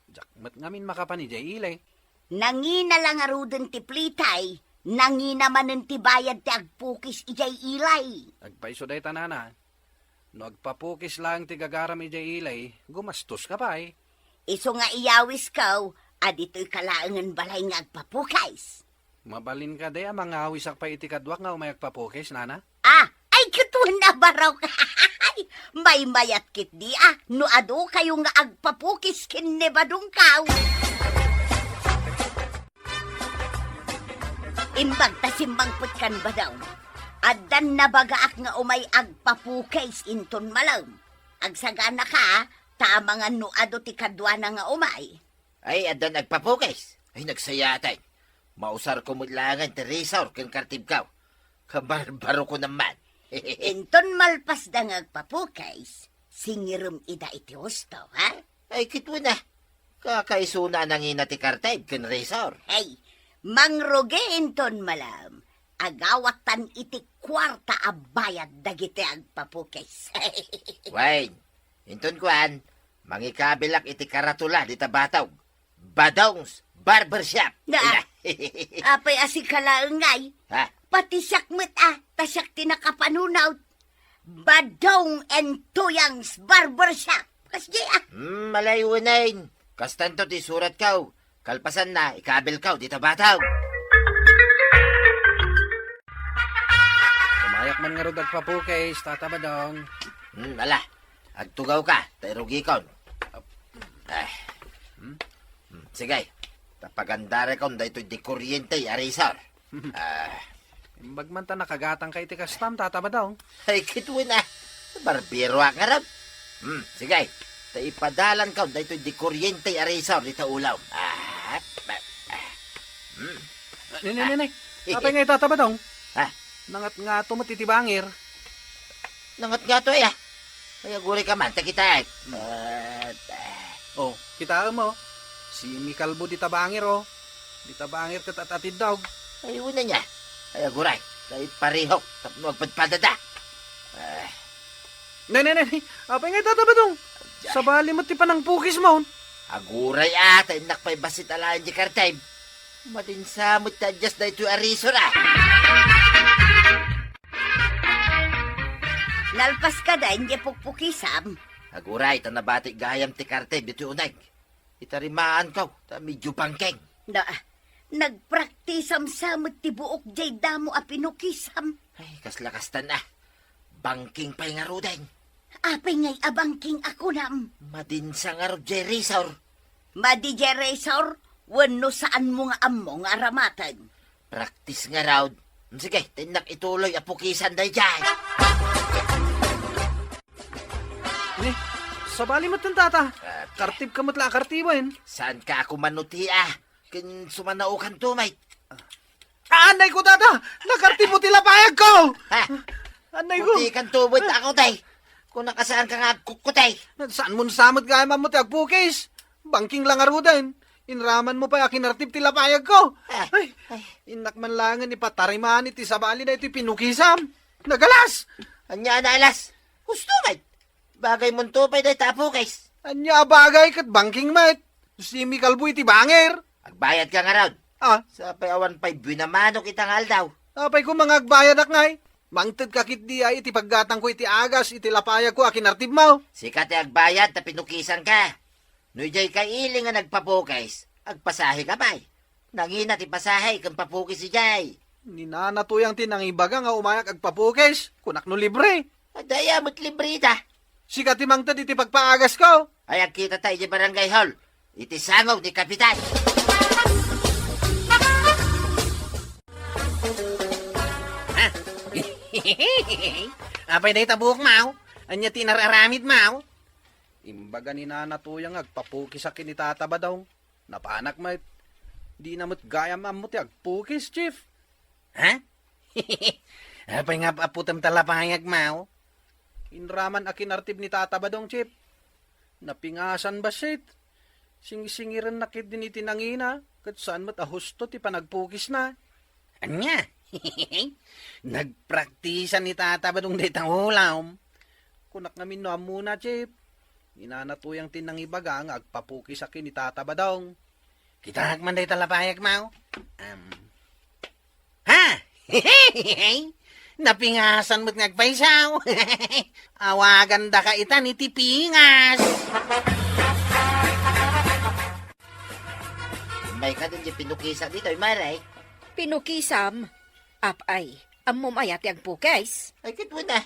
Diak met ngamin makapan idiay ilay. Nangina la ngaruden ti plitay, nangina manen ti bayad ti agpukis idiay ilay. Agpayso dayta, Nana. No agpapukis laeng ti gagaram idiay ilay, gumastoska pay. Isu nga iyawisko a ditoyka laengen balay nga agpapukis. Mabalin kadi a mangawisak pay iti kaduak nga umay agpapukis, Nana? Ah, ay, ket wen a, Barok. Maymayat ketdi a no adukayo nga agpapukis ken ni Badongko. Imbag ta simmangpet kan Badong, addan nabagaak nga umay agpapukis inton malem. Agsaganaka, ta amangan no adu ti kaduana nga umay. Ay, addan agpapukis. Ay, nagsayaten. Mausarko met laengen ti risor ken kartibko. Kabarbaroko naman. Inton malpasda nga agpapukis, singirem ida iti husto, ha? Ay, ket wen a. Kakaisuna a nangina ti kartib ken risor. Ay, mangrugi inton malem. Agawatan iti kuarta a bayad dagiti agpapukis. Wen, inton kuan, mangikabilak iti karatula dita batog. Badong's Barbershop. Na, ina. Apay a sika laeng ngay? Ha? Pati siak met a, ta siak ti nakapanunot. Badong and Tuyang's Barbershop. Kasdi a. Hmm, malay unayen. Kastanto ti suratko. Kalpasanna, ikabilko dita batog. Umayak man ngarud agpapukis, Tata Badong. Hmm, ala. Agtugawka, ta irugikon. Ah. Hmm? Hmm, sige. Ta pagandarekon daytoy di kuryente a risor. Ah. Imbag man ta nakagatangka iti kastam, Tata Badong. Ay, ket wen a. Barberoak ngarud. Hmm, sige. Ta ipadalankon daytoy di kuryente a risor dita ulom. Ah. Hmm. Ne, ne, ne, ne. Apay nga ita, Tata Badong? Ha? Nangatngato met iti bangir. Nangatngato aya? Ay, agurayka man, ta kitaek. Hmm. Ah, ah. Oh, kitaem, oh. Simikalbo dita bangir, oh. Dita bangir ket at-atiddog. Ay, una niya. Ay, aguray. Kay parihok. Tapno agpadpadada. Ah. Ne, ne, ne, ne. Apay nga ita, Tata Badong? Diay. Sabali met ti panangpukis mo. Aguray, ah. Ta innak pay bassit alaen di kartib. Madinsa met ti adjust daytoy a razor, ah. Nalpas ka da, hindi pukpukisam. Aguray, ta nabati gayam ti kartib ditoy uneg. Itarimaanko, ta medyo bangking. Da, nagpraktisam sa met ti buok jay damo a pinukisam. Ay, kasla kastan a. Bangking pay ngaruden. Apay ngay a bangking a kunam? Madinsa ngarud jay razor. Madi jay razor, wenno saan mo nga ammo nga aramaten? Practice ngarud. Sige, tinnak ituloy a pukisan dayjay. Ni, sabali met ten, Tata. Ah, kartib ka met la a kartiben. Saan ka ako manuti, ah? Ken sumanaokan to, mate. Ah, anay ko, Tata! Nakartib mo ti lapayag ko! Ha? Anay ko! Kuti kan tubod ako, tay. Kung nakasaan ka nga agkukuti. Saan mo nasamat gayam ammo ti agpukis? Bangking la ngaruden. Inraman mo pay a kinartib ti lapayag ko. Ah, ay, ay. Innak man langen ipatarimaan iti sabali na iti pinukisam. Nagalas! Anya, nagalas? Husto, mate. Bagay monto pay dayta a pukis. Anya a bagay ket bangking met. Simikalbo iti bangir. Agbayad ka ngarud. Ah? Sapay awan pay buena manok ita nga aldaw. Apay ko mangagbayadak ngay? Mangted ka ketdi ay iti paggatangko iti agas iti lapayagko a kinartibmo. Sika ti agbayad ta pinukisan ka. No idiay kailing nga nagpapukis, agpasahe ka pay. Nangina ti pasahe ken papukis idiay. Ni Nana Tuyang ti nangibaga nga umayak agpapukis. Kunak no libre. Adda aya met libre ita. Sika ti mangted iti pagpaagasko. Ay, agkita ta iti barangay hall. Iti sango ni Kapitan. Ha? Apay dayta buok, maw? Anya ti nar-aramid, maw? Imbaga ni Nana Tuyang agpapukis a ken ni Tata Badong. Napanak met. Dina met gayam ammo ti agpukis, Chief. Ha? Apay nga ap-aputem ta lapayag, maw? Inraman a kinartib ni Tata Badong, Chief. Napingasan bassit. Singsingirenna ketdin iti nangina, ket saan met a husto ti panagpukisna. Ania? Nagpraktisan ni Tata Badong dayta ulam. Kunak ngamin no ammona, Chief. Ni Nana Tuyang ti nangibaga nga agpapukis a ken ni Tata Badong. Kitaak man dayta lapayag, maw? Am. Ha? Napingasan met nga agpaysaw. Awagandaka ita ni ti pingas. Immay ka din di pinukisa ditoy, Mare. Pinukisam? Apay, ammom aya ti agpukis? Ay, kituna.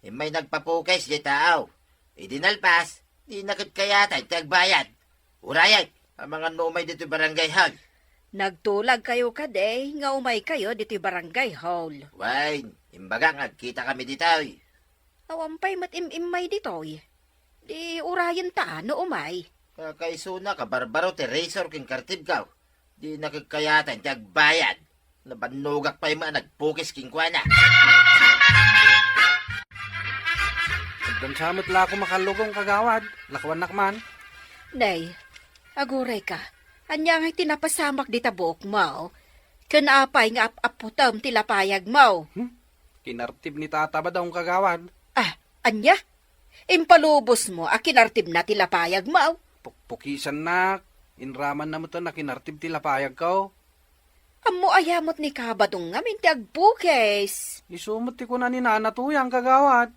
Immay nagpapukis di tao. Idi nalpas, dina ket kayatan ti agbayad. Urayen, amangan no umay ditoy barangay hall. Nagtulag kayo kadi nga umay kayo ditoy barangay hall. Wen, imbaga nga agkita kami ditoy. Awan pay met im-immay ditoy. Di urayen ta no umay. Kakaisuna, kabarbaro ti razor ken kartibko. Dina ket kayatan ti agbayad. Nabannogak pay met a nagpukis kenkuana. Addan sa met la ako makallugong, kagawad. Lakuannak man. Nay, aguray ka. Ania ngay ti napasamak dita buokmo? Ken apay nga ap-aputem ti lapayagmo? Hmm? Kinartib ni Tata Badong, kagawad. Ah, ania? Impalubosmo a kinartibna ti lapayagmo? Pukpukisannak. Inramanna met a kinartib ti lapayagko. Ammo aya met ni Kabadong ngamin ti agpukis? Isu met ti kuna ni Nana Tuyang, kagawad.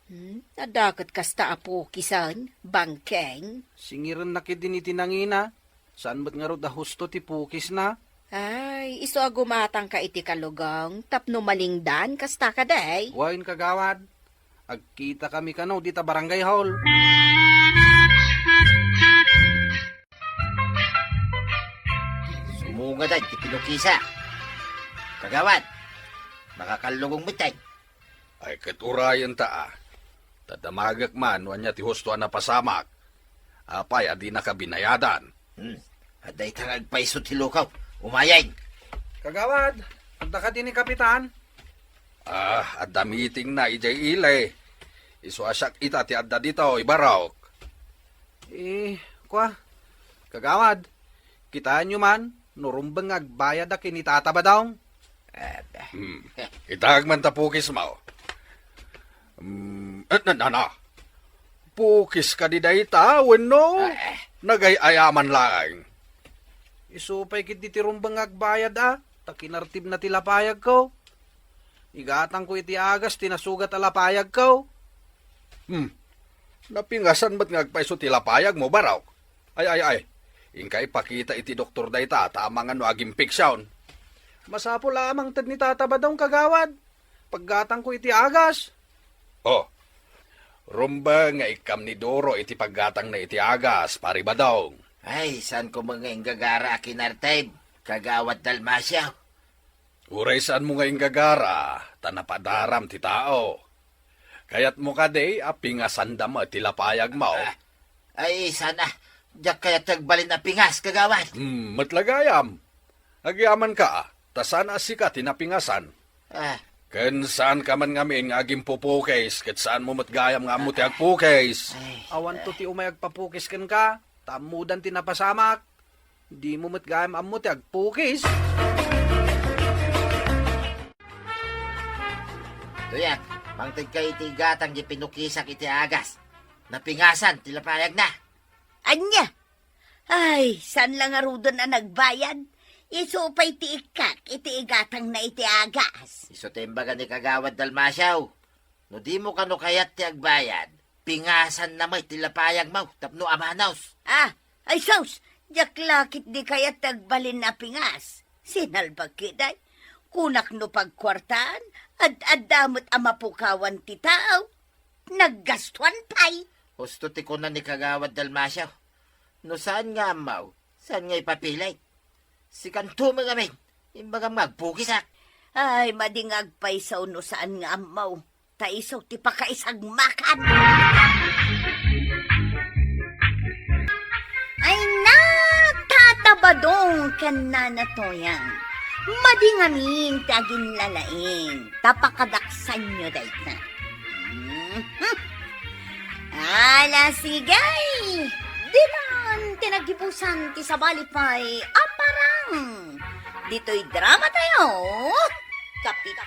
Hmm, adda ket kasta a pukisen, bangkeng? Singirenna ketdin iti nangina. Saan met ngarud a husto ti pukisna? Ay, isu a gumatangka iti kalugong tapno malingdan kasta kadi? Wen, kagawad. Agkitakami kano dita barangay hall. Sumungadan ti pinukisa. Kagawad, makakallugong metten. Ay, ket urayen ta, a. Ta damagek man no ania ti husto a napasamak. Apay a dinaka binayadan? Hmm. Adda ita nga agpayso ti lukaw. Umayen. Kagawad, adda kadi ni Kapitan? Ah, adda meetingna idiay ili. Isu a siak ita ti adda ditoy, barok. Eh, kua, kagawad, kitaenyo man, no rumbeng nga agbayad a ken ni Tata Badong. Eh, Hmm. Itaag man ta pukis mo. Hmm, eh, na, na, na. Pukis ka di dayta, wenno? Eh, eh. Nagay-ayaman laeng. Isu pay ket di ti rumbeng nga agbayad, a, ta kinartibna ti lapayagko. Igatangko iti agas ti nasugat a lapayagko. Hmm. Napingasan met nga agpayso ti lapayagmo, Barok. Ay, ay, ay. Inka ipakita iti doktor dayta ta amangan no aginfection. Masapul a mangted ni Tata Badong, kagawad. Paggatangko iti agas. Oh. Rumbeng nga ikkam ni Duro iti paggatangna iti agas, Pari Badong. Ay, saanko met nga inggagara a kinartib, kagawad Dalmacio. Uray saanmo nga inggagara, ta napadaram ti tao. Kayatmo kadi a pingasanda met ti lapayagmo? Ah, ay, saan a. Diak kayat ti agbalin a pingas, kagawad. Hmm, met la gayam. Agyamanka, ta saan a sika ti napingasan. Ah. Ken saanka man ngamin nga agimpupukis, ket saanmo met gayam nga ammo ti agpukis. Ay, awanto ti umay agpapukis kenka, ta ammodan ti napasamak. Dimo met gayam ammo ti agpukis. Tuyak, mangtedka iti igatang ti pinukisak iti agas. Napingasan ti lapayagna. Ania? Ay, saan la ngaruden a nagbayad? Isu pay ti ikkak iti igatangna iti agas. Isu ti imbaga ni Kagawad Dalmacio. No dimo kano kayat ti agbayad, pingasanna met ti lapayagmo tapno amanos. Ah, ay sus, diak la ketdi kayat ti agbalin a pingas. Sinalbag ketdi. Kunak no pagkuartaan, ad-adda met a mapukawan ti tao. Naggastuan pay. Husto ti kuna ni Kagawad Dalmacio. No saan nga ammo, saan nga ipapilit? Sikanto met ngamin, imbagam nga agpukisak. Ay, madi nga agpayso no saan nga ammo. Ta isu ti pakaisagmakan. Ay na, Tata Badong ken Nana Toyang. Madi ngamin ti aginlalaing. Ta pakadaksanyo dayta. Mhm. Ala, sige. Ditan ti naggibusan ti sabali pay a parang. Ditoy drama tayo, Kapitan